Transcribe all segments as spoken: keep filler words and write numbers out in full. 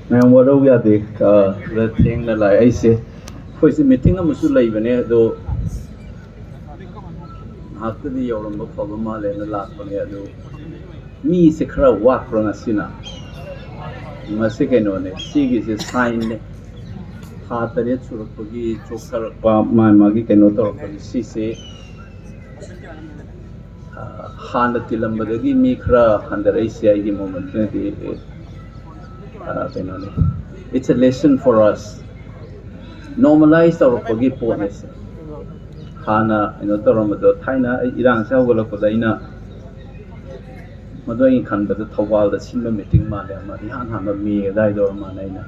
ꯃꯌꯥꯝ ꯋꯥꯔꯧ ꯌꯥꯗꯦ꯫ ꯑ, ꯈꯔ ꯊꯦꯡꯅ ꯂꯥꯛꯑꯦ ꯑꯩꯁꯦ꯫ ꯑꯩꯈꯣꯏꯁꯦ ꯃꯤꯇꯤꯡ ꯑꯃꯁꯨ ꯂꯩꯕꯅꯦ, ꯑꯗꯣ ꯉꯥꯏꯍꯥꯛꯇꯗꯤ ꯌꯧꯔꯝꯕ ꯐꯕ ꯃꯥꯜꯂꯦꯅ ꯂꯥꯛꯄꯅꯦ꯫ ꯑꯗꯨ ꯃꯤꯁꯦ ꯈꯔ ꯋꯥꯠꯄ꯭ꯔꯥ ꯉꯁꯤꯅ? ꯃꯁꯤ ꯀꯩꯅꯣꯅꯦ, ꯁꯤꯒꯤꯁꯦ ꯁꯥꯏꯟꯅꯦ꯫ ꯊꯥ ꯇꯔꯦꯠ ꯁꯨꯔꯛꯄꯒꯤ ꯆꯣꯛꯊꯔꯛꯄ, ꯃꯥ ꯃꯥꯒꯤ ꯀꯩꯅꯣ ꯇꯧꯔꯛꯄꯒꯤ ꯁꯤꯁꯦ, ꯑ, ꯍꯥꯟꯅ ꯇꯤꯜꯂꯝꯕꯗꯒꯤ ꯃꯤ ꯈꯔ ꯍꯟꯊꯔꯛꯏꯁꯦ ꯑꯩꯒꯤ ꯃꯣꯃꯦꯟꯠꯅꯗꯤ, ꯑ, ꯀꯩꯅꯣꯅꯤ, it's a lesson for us꯫ Normalize ꯇꯧꯔꯛꯄꯒꯤ ꯄꯣꯠꯅꯦ ꯁꯦ꯫ ꯍꯥꯟꯅ ꯀꯩꯅꯣ ꯇꯧꯔꯝꯕꯗꯣ, ꯊꯥꯏꯅ ꯑꯩ ꯏꯔꯥꯡꯁꯦ ꯍꯧꯒꯠꯂꯛꯄꯗ ꯑꯩꯅ, ꯃꯗꯨ ꯑꯩꯅ ꯈꯟꯕꯗ ꯊꯧꯕꯥꯜꯗ ꯁꯤꯟꯕ ꯃꯤꯇꯤꯡ ꯃꯥꯜꯂꯦ, ꯑꯃ ꯏꯍꯥꯟ ꯍꯥꯟꯕ ꯃꯦ ꯑꯗꯥꯏꯗ ꯑꯣꯏꯔ ꯃꯥꯜꯂꯦ꯫ ꯑꯩꯅ,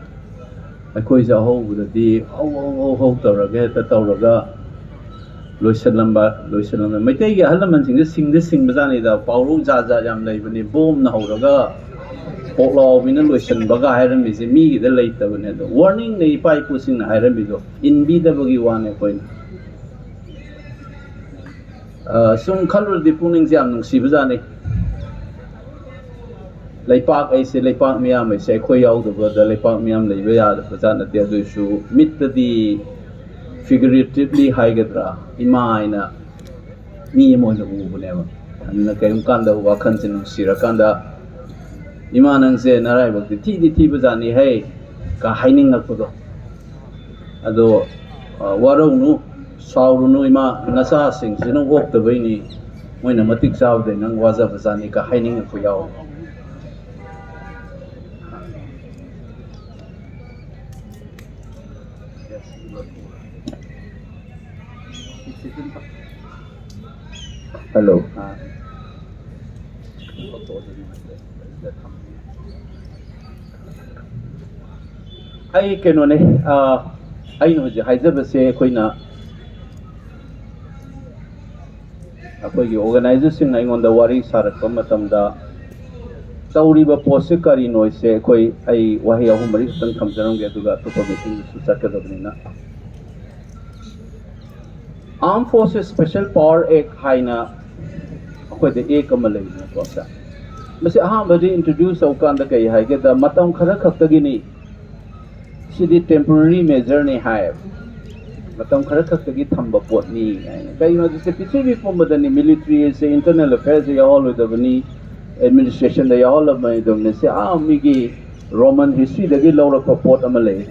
ꯑꯩꯈꯣꯏꯁꯦ ꯑꯍꯧꯕꯗꯗꯤ ꯍꯧ ꯍꯧ ꯍꯧ ꯍꯧ ꯇꯧꯔꯒ ꯍꯦꯛꯇ ꯇꯧꯔꯒ ꯂꯣꯏꯁꯤꯜꯂꯝꯕ, ꯂꯣꯏꯁꯤꯜꯂꯝꯕ꯫ ꯃꯩꯇꯩꯒꯤ ꯑꯍꯜ ꯂꯃꯟꯁꯤꯡꯁꯦ ꯁꯤꯡꯗꯤ ꯁꯤꯡꯕꯖꯥꯠꯅꯤꯗ, ꯄꯥꯎꯔꯧ ꯖꯥꯠ ꯖꯥꯠ ꯌꯥꯝ ꯂꯩꯕꯅꯤ꯫ ꯕꯣꯝꯅ ꯍꯧꯔꯒ ꯄꯣꯛꯂꯥꯎꯕꯤꯅ ꯂꯣꯏꯁꯤꯟꯕꯒ ꯍꯥꯏꯔꯝꯃꯤꯁꯦ ꯃꯤꯒꯤꯗ ꯂꯩꯇꯕꯅꯦ꯫ ꯑꯗꯣ ꯋꯥꯔꯅꯤꯡꯅꯦ ꯏꯄꯥ ꯏꯄꯨꯁꯤꯡꯅ ꯍꯥꯏꯔꯝꯃꯤꯗꯣ, ꯏꯟꯕꯤꯗꯕꯒꯤ ꯋꯥꯅꯦ ꯑꯩꯈꯣꯏꯅ꯫ ꯑ, ꯁꯨꯝ ꯈꯜꯂꯨꯔꯗꯤ ꯄꯨꯛꯅꯤꯡꯁꯦ ꯌꯥꯝ ꯅꯨꯡꯁꯤꯕꯖꯥꯠꯅꯤ꯫ ꯂꯩꯄꯥꯛ ꯑꯩꯁꯦ, ꯂꯩꯄꯥꯛ ꯃꯤꯌꯥꯝ ꯑꯩꯁꯦ ꯑꯩꯈꯣꯏ ꯌꯥꯎꯗꯕꯗ ꯂꯩꯄꯥꯛ ꯃꯤꯌꯥꯝ ꯂꯩꯕ ꯌꯥꯗꯕ ꯖꯥꯠ ꯅꯠꯇꯦ꯫ ꯑꯗꯨ ꯑꯣꯏꯔꯁꯨ ꯃꯤꯠꯇꯗꯤ, figuratively ꯍꯥꯏꯒꯗ꯭ꯔꯥ, ꯏꯃꯥ ꯍꯥꯏꯅ ꯃꯤ ꯑꯃ ꯑꯣꯏꯅ ꯎꯕꯅꯦꯕ꯫ ꯑꯗꯨꯅ ꯀꯔꯤꯒꯨꯝꯕ ꯀꯥꯟꯗ ꯋꯥꯈꯜꯁꯦ ꯅꯨꯡꯁꯤꯔꯀꯥꯟꯗ, "ꯏꯃꯥ, ꯅꯪꯁꯦ ꯅꯔꯥꯏꯕꯛꯇꯤ ꯊꯤꯗꯤ ꯊꯤꯕꯖꯥꯠꯅꯤ ꯍꯦ" ꯀ ꯍꯥꯏꯅꯤꯡꯉꯛꯄꯗꯣ꯫ ꯑꯗꯣ, ꯑ, ꯋꯥꯔꯧꯅꯨ, ꯁꯥꯎꯔꯨꯅꯨ ꯏꯃꯥ, ꯅꯆꯥꯁꯤꯡꯁꯤꯅ ꯑꯣꯛꯇꯕꯩꯅꯤ, ꯃꯣꯏꯅ ꯃꯇꯤꯛ ꯆꯥꯕꯗꯩ ꯅꯪ ꯋꯥꯖꯕꯖꯥꯠꯅꯤ ꯀ ꯍꯥꯏꯅꯤꯡꯉꯛꯄ ꯌꯥꯎꯋꯦ꯫ ꯍꯜꯂꯣ꯫ ꯑꯩ ꯀꯩꯅꯣꯅꯦ, ꯑ, ꯑꯩꯅ ꯍꯧꯖꯤꯛ ꯍꯥꯏꯖꯕꯁꯦ ꯑꯩꯈꯣꯏꯅ, ꯑꯩꯈꯣꯏꯒꯤ organizerꯁꯤꯡꯅ ꯑꯩꯉꯣꯟꯗ ꯋꯥꯔꯤ ꯁꯥꯔꯛꯄ ꯃꯇꯝꯗ ꯇꯧꯔꯤꯕ ꯄꯣꯠꯁꯦ ꯀꯔꯤꯅꯣꯁꯦ ꯑꯩꯈꯣꯏ, ꯑꯩ ꯋꯥꯍꯩ ꯑꯍꯨꯝ ꯃꯔꯤ ꯈꯛꯇꯪ ꯊꯝꯖꯔꯝꯒꯦ, ꯑꯗꯨꯒ ꯑꯇꯣꯞꯄ meetingꯗꯁꯨ ꯆꯠꯀꯗꯕꯅꯤꯅ꯫ Armed Forces Special Power Act ꯍꯥꯏꯅ ꯑꯩꯈꯣꯏꯗ act ꯑꯃ ꯂꯩꯕꯅꯦꯀꯣ, ꯁꯥꯔ꯫ ꯃꯁꯤ ꯑꯍꯥꯟꯕꯗꯤ introduce ꯇꯧꯀꯥꯟꯗ ꯀꯩ ꯍꯥꯏꯒꯦꯗ, ꯃꯇꯝ ꯈꯔ ꯈꯛꯇꯒꯤꯅꯤ, ꯁꯤꯗꯤ temporary measure ꯅꯤ ꯍꯥꯏꯌꯦꯕ꯫ ꯃꯇꯝ ꯈꯔ ꯈꯛꯇꯒꯤ ꯊꯝꯕ ꯄꯣꯠꯅꯤ ꯍꯥꯏꯅ꯫ ꯀꯩꯒꯤꯅꯣ ꯍꯥꯏꯕꯁꯦ, ꯄ꯭ꯔꯤꯊꯤꯕꯤ ꯄꯨꯝꯕꯗꯅꯤ military ꯁꯦ, internal affairs ꯁꯦ ꯌꯥꯎꯍꯜꯂꯣꯏꯗꯕꯅꯤ, administration ꯗ ꯌꯥꯎꯍꯜꯂꯝꯃꯣꯏꯗꯕꯅꯤ꯫ ꯁꯤ ꯑꯥ ꯃꯤꯒꯤ Roman history ꯗꯒꯤ ꯂꯧꯔꯛꯄ ꯄꯣꯠ ꯑꯃ ꯂꯩ꯫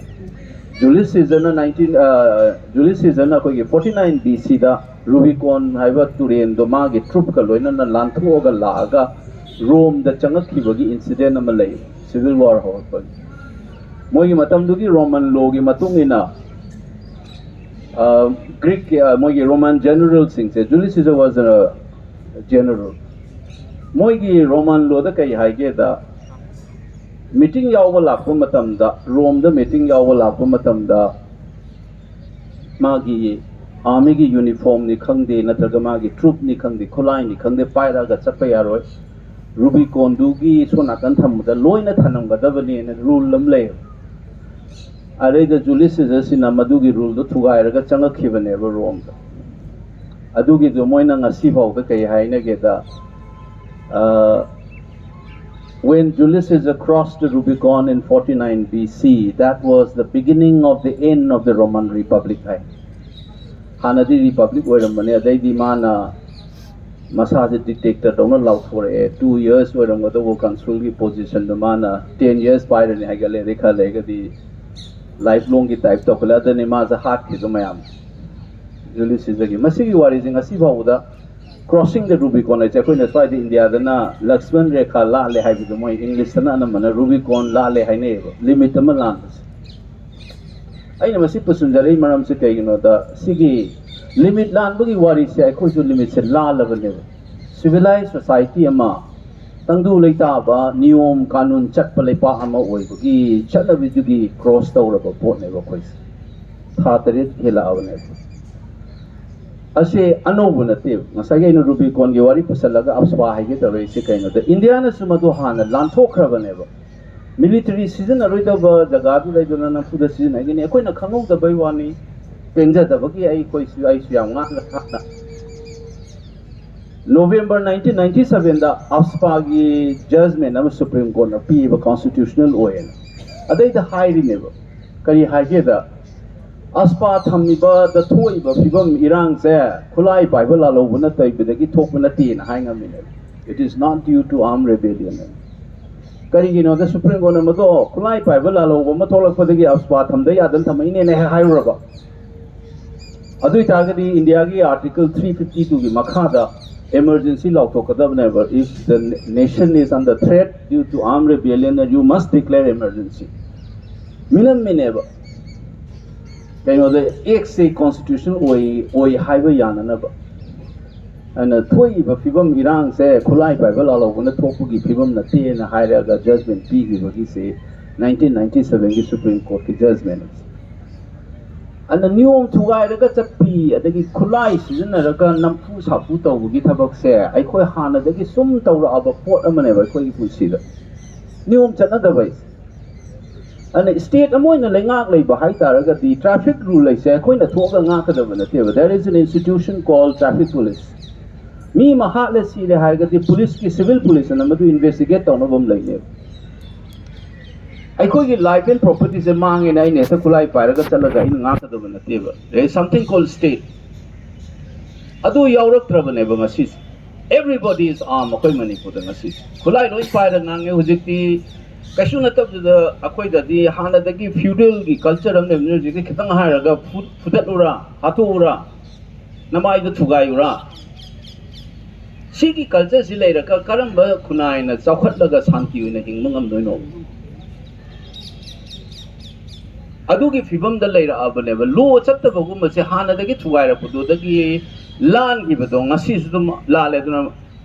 Julius Caesar ꯅ nineteen, ꯑ, Julius Caesar ꯅ ꯑꯩꯈꯣꯏꯒꯤ forty nine B C ꯗ Rubicon ꯍꯥꯏꯕ ꯇꯨꯔꯦꯟꯗꯣ ꯃꯥꯒꯤ troop ꯀ ꯂꯣꯏꯅꯅ ꯂꯥꯟꯊꯣꯛꯑꯒ ꯂꯥꯛꯑꯒ ꯔꯣꯝꯗ ꯆꯪꯉꯛꯈꯤꯕꯒꯤ incident ꯑꯃ ꯂꯩ, civil war ꯍꯧꯔꯛꯄꯒꯤ꯫ ꯃꯣꯏꯒꯤ ꯃꯇꯝꯗꯨꯒꯤ Roman law ꯒꯤ ꯃꯇꯨꯡ ꯏꯟꯅ, ꯑ, Greek ꯀꯤ, ꯑ, ꯃꯣꯏꯒꯤ Roman general ꯁꯤꯡꯁꯦ, Julius Caesar was a general꯫ ꯃꯣꯏꯒꯤ Roman law ꯗ ꯀꯩ ꯍꯥꯏꯒꯦꯗ, meeting ꯌꯥꯎꯕ ꯂꯥꯛꯄ ꯃꯇꯝꯗ, ꯔꯣꯝꯗ meeting ꯌꯥꯎꯕ ꯂꯥꯛꯄ ꯃꯇꯝꯗ, ꯃꯥꯒꯤ army ꯒꯤ uniform ꯅꯤ ꯈꯪꯗꯦ, ꯅꯠꯇ꯭ꯔꯒ ꯃꯥꯒꯤ troop ꯅꯤ ꯈꯪꯗꯦ, ꯈꯨꯠꯂꯥꯏꯅꯤ ꯈꯪꯗꯦ, ꯄꯥꯏꯔꯛꯑꯒ ꯆꯠꯄ ꯌꯥꯔꯣꯏ꯫ Rubicon ꯗꯨꯒꯤ ꯁꯣꯝ ꯅꯥꯀꯟ ꯊꯝꯕꯗ ꯂꯣꯏꯅ ꯊꯅꯝꯒꯗꯕꯅꯦꯅ rule ꯑꯃ ꯂꯩꯌꯦꯕ꯫ ꯑꯗꯩꯗ Julius Caesar ꯁꯤꯅ ꯃꯗꯨꯒꯤ rule ꯗꯣ ꯊꯨꯒꯥꯏꯔꯒ ꯆꯪꯉꯛꯈꯤꯕꯅꯦꯕ ꯔꯣꯝꯗ꯫ ꯑꯗꯨꯒꯤꯗꯣ ꯃꯣꯏꯅ ꯉꯁꯤ ꯐꯥꯎꯗ ꯀꯩ ꯍꯥꯏꯅꯒꯦꯗ, ꯑ, "When Julius Caesar crossed the Rubicon in forty nine B C, that was the beginning of the end of the Roman Republic" ꯍꯥꯏ꯫ ꯍꯥꯟꯅꯗꯤ republic ꯑꯣꯏꯔꯝꯕꯅꯦ, ꯑꯗꯩꯗꯤ ꯃꯥꯅ ꯃꯁꯥꯁꯦ dictator ꯗꯧꯅ ꯂꯥꯎꯊꯣꯔꯛꯑꯦ꯫ Two years ꯑꯣꯏꯔꯝꯒꯗꯧꯕ consul ꯒꯤ position ꯗꯣ ꯃꯥꯅ ten years ꯄꯥꯏꯔꯅꯤ ꯍꯥꯏꯒꯠꯂꯦ, ꯑꯗꯩ ꯈꯔ ꯂꯩꯔꯒꯗꯤ life long ꯒꯤ type ꯇꯧꯈꯠꯂꯦ꯫ ꯑꯗꯨꯅꯤ ꯃꯥꯁꯦ ꯍꯥꯠꯈꯤꯗꯣ ꯃꯌꯥꯝ꯫ Julius Caesar ꯒꯤ꯫ ꯃꯁꯤꯒꯤ ꯋꯥꯔꯤꯁꯦ ꯉꯁꯤ ꯐꯥꯎꯕꯗ Crossing the Rubicon ꯍꯥꯏꯁꯦ ꯑꯩꯈꯣꯏꯅ ꯁ꯭ꯋꯥꯏꯗ ꯏꯟꯗꯤꯌꯥꯗꯅ ꯂꯛꯁꯃꯟ ꯔꯦꯈꯥ ꯂꯥꯜꯂꯦ ꯍꯥꯏꯕꯗꯣ ꯃꯣꯏ English ꯇꯅ ꯑꯅꯝꯕꯅ Rubicon ꯂꯥꯜꯂꯦ ꯍꯥꯏꯅꯩꯌꯦꯕ, limit ꯑꯃ ꯂꯥꯟꯕꯁꯦ꯫ ꯑꯩꯅ ꯃꯁꯤ ꯄꯨꯁꯤꯟꯖꯔꯛꯏ ꯃꯔꯝꯁꯦ ꯀꯩꯒꯤꯅꯣꯗ, ꯁꯤꯒꯤ limit ꯂꯥꯟꯕꯒꯤ ꯋꯥꯔꯤꯁꯦ ꯑꯩꯈꯣꯏꯁꯨ limit ꯁꯦ ꯂꯥꯜꯂꯕꯅꯦꯕ꯫ Civilized society ꯑꯃ, ꯇꯪꯗꯨ ꯂꯩꯇꯥꯕ, ꯅꯤꯌꯣꯝ ꯀꯥꯅꯨꯟ ꯆꯠꯄ ꯂꯩꯄꯥꯛ ꯑꯃ ꯑꯣꯏꯕꯒꯤ ꯆꯠꯅꯕꯤꯗꯨꯒꯤ cross ꯇꯧꯔꯕ ꯄꯣꯠꯅꯦꯕ ꯑꯩꯈꯣꯏꯁꯦ꯫ ꯊꯥ ꯇꯔꯦꯠ ꯍꯦꯜꯂꯛꯑꯕꯅꯦꯕ꯫ ꯑꯁꯦ ꯑꯅꯧꯕ ꯅꯠꯇꯦꯕ꯫ ꯉꯁꯥꯏꯒꯤ ꯑꯩꯅ Rubicon ꯒꯤ ꯋꯥꯔꯤ ꯄꯨꯁꯜꯂꯒ ꯑꯞꯁ꯭ꯋꯥ ꯍꯥꯏꯒꯦ ꯇꯧꯔꯛꯏꯁꯦ ꯀꯩꯅꯣꯗ, ꯏꯟꯗꯤꯌꯥꯅꯁꯨ ꯃꯗꯨ ꯍꯥꯟꯅ ꯂꯥꯟꯊꯣꯛꯈ꯭ꯔꯕꯅꯦꯕ꯫ Military ꯁꯤꯖꯤꯟꯅꯔꯣꯏꯗꯕ ꯖꯒꯥꯗꯨ ꯂꯩꯗꯅ ꯅꯝꯐꯨꯗ ꯁꯤꯖꯤꯟꯅꯈꯤꯅꯤ꯫ ꯑꯩꯈꯣꯏꯅ ꯈꯪꯍꯧꯗꯕꯩ ꯋꯥꯅꯤ, ꯄꯦꯟꯖꯗꯕꯒꯤ ꯑꯩꯈꯣꯏꯁꯨ, ꯑꯩꯁꯨ ꯌꯥꯝ ꯉꯥꯡꯅ ꯉꯥꯡꯅ ꯅꯣꯕꯦꯝꯕꯔ ꯅꯥꯏꯟꯇꯤꯟ ꯅꯥꯏꯟꯇꯤ ꯁꯕꯦꯟꯗ ꯑꯞꯁꯄꯥꯒꯤ ꯖꯖꯃꯦꯟ ꯑꯃ ꯁꯨꯄ꯭ꯔꯤꯝ ꯀꯣꯔꯠꯅ ꯄꯤꯕ ꯀꯣꯟꯁꯇꯤꯇ꯭ꯌꯨꯁꯅꯦꯜ ꯑꯣꯏꯌꯦꯅ꯫ ꯑꯗꯩꯗ ꯍꯥꯏꯔꯤꯅꯦꯕ, ꯀꯔꯤ ꯍꯥꯏꯒꯦꯗ, ꯑꯞꯁꯄꯥ ꯊꯝꯃꯤꯕꯗ ꯊꯣꯛꯏꯕ ꯐꯤꯕꯝ ꯏꯔꯥꯡꯁꯦ ꯈꯨꯠꯂꯥꯏ ꯄꯥꯏꯕ ꯂꯥꯜꯍꯧꯕꯅ ꯇꯩꯕꯗꯒꯤ ꯊꯣꯛꯄ ꯅꯠꯇꯦꯅ ꯍꯥꯏ ꯉꯝꯃꯤꯅꯦꯕ꯫ It is not due to armed rebellion. ꯀꯔꯤꯒꯤꯅꯣꯗ ꯁꯨꯄ꯭ꯔꯤꯝ ꯀꯣꯔꯠꯅ ꯃꯗꯣ ꯈꯨꯠꯂꯥꯏ ꯄꯥꯏꯕ ꯂꯥꯜꯍꯧꯕ ꯑꯃ ꯊꯣꯛꯂꯛꯄꯗꯒꯤ ꯑꯞꯁꯄꯥ ꯊꯝꯗ ꯌꯥꯗꯅ ꯊꯝꯃꯛꯏꯅꯦꯅ ꯍꯦꯛ ꯍꯥꯏꯔꯨꯔꯕ? ꯑꯗꯨ ꯑꯣꯏꯇꯥꯔꯒꯗꯤ ꯏꯟꯗꯤꯌꯥꯒꯤ ꯑꯥꯔꯇꯤꯀꯜ ꯊ꯭ꯔꯤ ꯐꯤꯐꯇꯤ ꯇꯨꯒꯤ ꯃꯈꯥꯗ emergency ꯂꯥꯎꯊꯣꯛꯀꯗꯕꯅꯦꯕ꯫ If the nation is under threat due to armed rebellion, you must declare emergency. ꯃꯤꯅꯝꯃꯤꯅꯦꯕ ꯀꯩꯅꯣꯗ, ꯑꯦꯛꯁꯦ ꯀꯣꯟꯁꯇꯤꯇ꯭ꯌꯨꯁꯟ ꯑꯣꯏ ꯑꯣꯏ ꯍꯥꯏꯕ ꯌꯥꯅꯅꯕ꯫ ꯑꯗꯨꯅ ꯊꯣꯛꯏꯕ ꯐꯤꯕꯝ ꯏꯔꯥꯡꯁꯦ ꯈꯨꯠꯂꯥꯏ ꯄꯥꯏꯕ ꯂꯥꯜꯍꯧꯕꯅ ꯊꯣꯛꯄꯒꯤ ꯐꯤꯕꯝ ꯅꯠꯇꯦꯅ ꯍꯥꯏꯔꯒ ꯖꯖꯃꯦꯟ ꯄꯤꯈꯤꯕꯒꯤꯁꯦ ꯅꯥꯏꯟꯇꯤꯟ ꯅꯥꯏꯟꯇꯤ ꯁꯕꯦꯟꯒꯤ ꯁꯨꯄ꯭ꯔꯤꯝ ꯀꯣꯔꯠꯀꯤ ꯖꯖꯃꯦꯟ꯫ ꯑꯗꯨꯅ ꯅꯤꯌꯣꯝ ꯊꯨꯒꯥꯏꯔꯒ ꯆꯠꯄꯤ, ꯑꯗꯒꯤ ꯈꯨꯠꯂꯥꯏ ꯁꯤꯖꯤꯟꯅꯔꯒ ꯅꯝꯐꯨ ꯁꯥꯐꯨ ꯇꯧꯕꯒꯤ ꯊꯕꯛꯁꯦ ꯑꯩꯈꯣꯏ ꯍꯥꯟꯅꯗꯒꯤ ꯁꯨꯝ ꯇꯧꯔꯛꯑꯕ ꯄꯣꯠ ꯑꯃꯅꯦꯕ ꯑꯩꯈꯣꯏꯒꯤ ꯄꯨꯟꯁꯤꯗ꯫ ꯅꯤꯌꯣꯝ ꯆꯠꯅꯗꯕ ꯍꯥꯏꯁꯦ꯫ ꯑꯗꯨꯅ ꯁ꯭ꯇꯦꯠ ꯑꯃ ꯑꯣꯏꯅ ꯂꯩꯉꯥꯛ ꯂꯩꯕ ꯍꯥꯏ ꯇꯥꯔꯒꯗꯤ ꯇ꯭ꯔꯥꯐꯤꯛ ꯔꯨꯜ ꯍꯥꯏꯁꯦ ꯑꯩꯈꯣꯏꯅ ꯊꯣꯛꯑꯒ ꯉꯥꯛꯀꯗꯕ ꯅꯠꯇꯦꯕ꯫ There is an institution called traffic police. ꯃꯤ ꯑꯃ ꯍꯥꯠꯂꯦ ꯁꯤꯔꯦ ꯍꯥꯏꯔꯒꯗꯤ ꯄꯨꯂꯤꯁꯀꯤ, ꯁꯤꯚꯤꯜ ꯄꯨꯂꯤꯁ ꯑꯅ ꯃꯗꯨ ꯏꯟꯚꯦꯁꯇꯤꯒꯦꯠ ꯇꯧꯅꯕ ꯑꯃ ꯂꯩꯅꯦꯕ꯫ ꯑꯩꯈꯣꯏꯒꯤ life and property ꯁꯦ ꯃꯥꯡꯉꯦꯅ ꯑꯩꯅ ꯍꯦꯛꯇ ꯈꯨꯠꯂꯥꯏ ꯄꯥꯏꯔꯒ ꯆꯠꯂꯒ ꯑꯩꯅ ꯉꯥꯛꯀꯗꯕ ꯅꯠꯇꯦꯕ꯫ There is something called state. ꯑꯗꯨ ꯌꯥꯎꯔꯛꯇ꯭ꯔꯕꯅꯦꯕ ꯉꯁꯤꯁꯦ꯫ Everybody is armed ꯑꯩꯈꯣꯏ ꯃꯅꯤꯄꯨꯔꯗ ꯉꯁꯤꯁꯦ꯫ ꯈꯨꯠꯂꯥꯏ ꯂꯣꯏ ꯄꯥꯏꯔ ꯉꯥꯡꯉꯦ ꯍꯧꯖꯤꯛꯇꯤ꯫ ꯀꯩꯁꯨ ꯅꯠꯇꯕꯗꯨꯗ ꯑꯩꯈꯣꯏꯗꯗꯤ ꯍꯥꯟꯅꯗꯒꯤ feudal ꯒꯤ culture ꯑꯃ ꯂꯩꯕꯅꯤꯅ ꯍꯧꯖꯤꯛꯇꯤ ꯈꯤꯇꯪ ꯍꯥꯏꯔꯒ ꯐꯨ-, ꯐꯨꯗꯠꯂꯨꯔꯥ, ꯍꯥꯠꯇꯣꯛꯎꯔꯥ, ꯅꯃꯥꯏꯗꯣ ꯊꯨꯒꯥꯏꯌꯨꯔꯥ? ꯁꯤꯒꯤ culture ꯁꯤ ꯂꯩꯔꯒ ꯀꯔꯝꯕ ꯈꯨꯟꯅꯥꯏꯅ ꯆꯥꯎꯈꯠꯂꯒ ꯁꯥꯟꯇꯤ ꯑꯣꯏꯅ ꯍꯤꯡꯕ ꯉꯝꯗꯣꯏꯅꯣ? ꯑꯗꯨꯒꯤ ꯐꯤꯕꯝꯗ ꯂꯩꯔꯛꯑꯕꯅꯦꯕ꯫ Law ꯆꯠꯇꯕꯒꯨꯝꯕꯁꯦ ꯍꯥꯟꯅꯗꯒꯤ ꯊꯨꯒꯥꯏꯔꯛꯄꯗꯨꯗꯒꯤ ꯂꯥꯟꯈꯤꯕꯗꯣ ꯉꯁꯤꯁꯨ ꯑꯗꯨꯝ ꯂꯥꯜꯂꯦ꯫ ꯑꯗꯨꯅ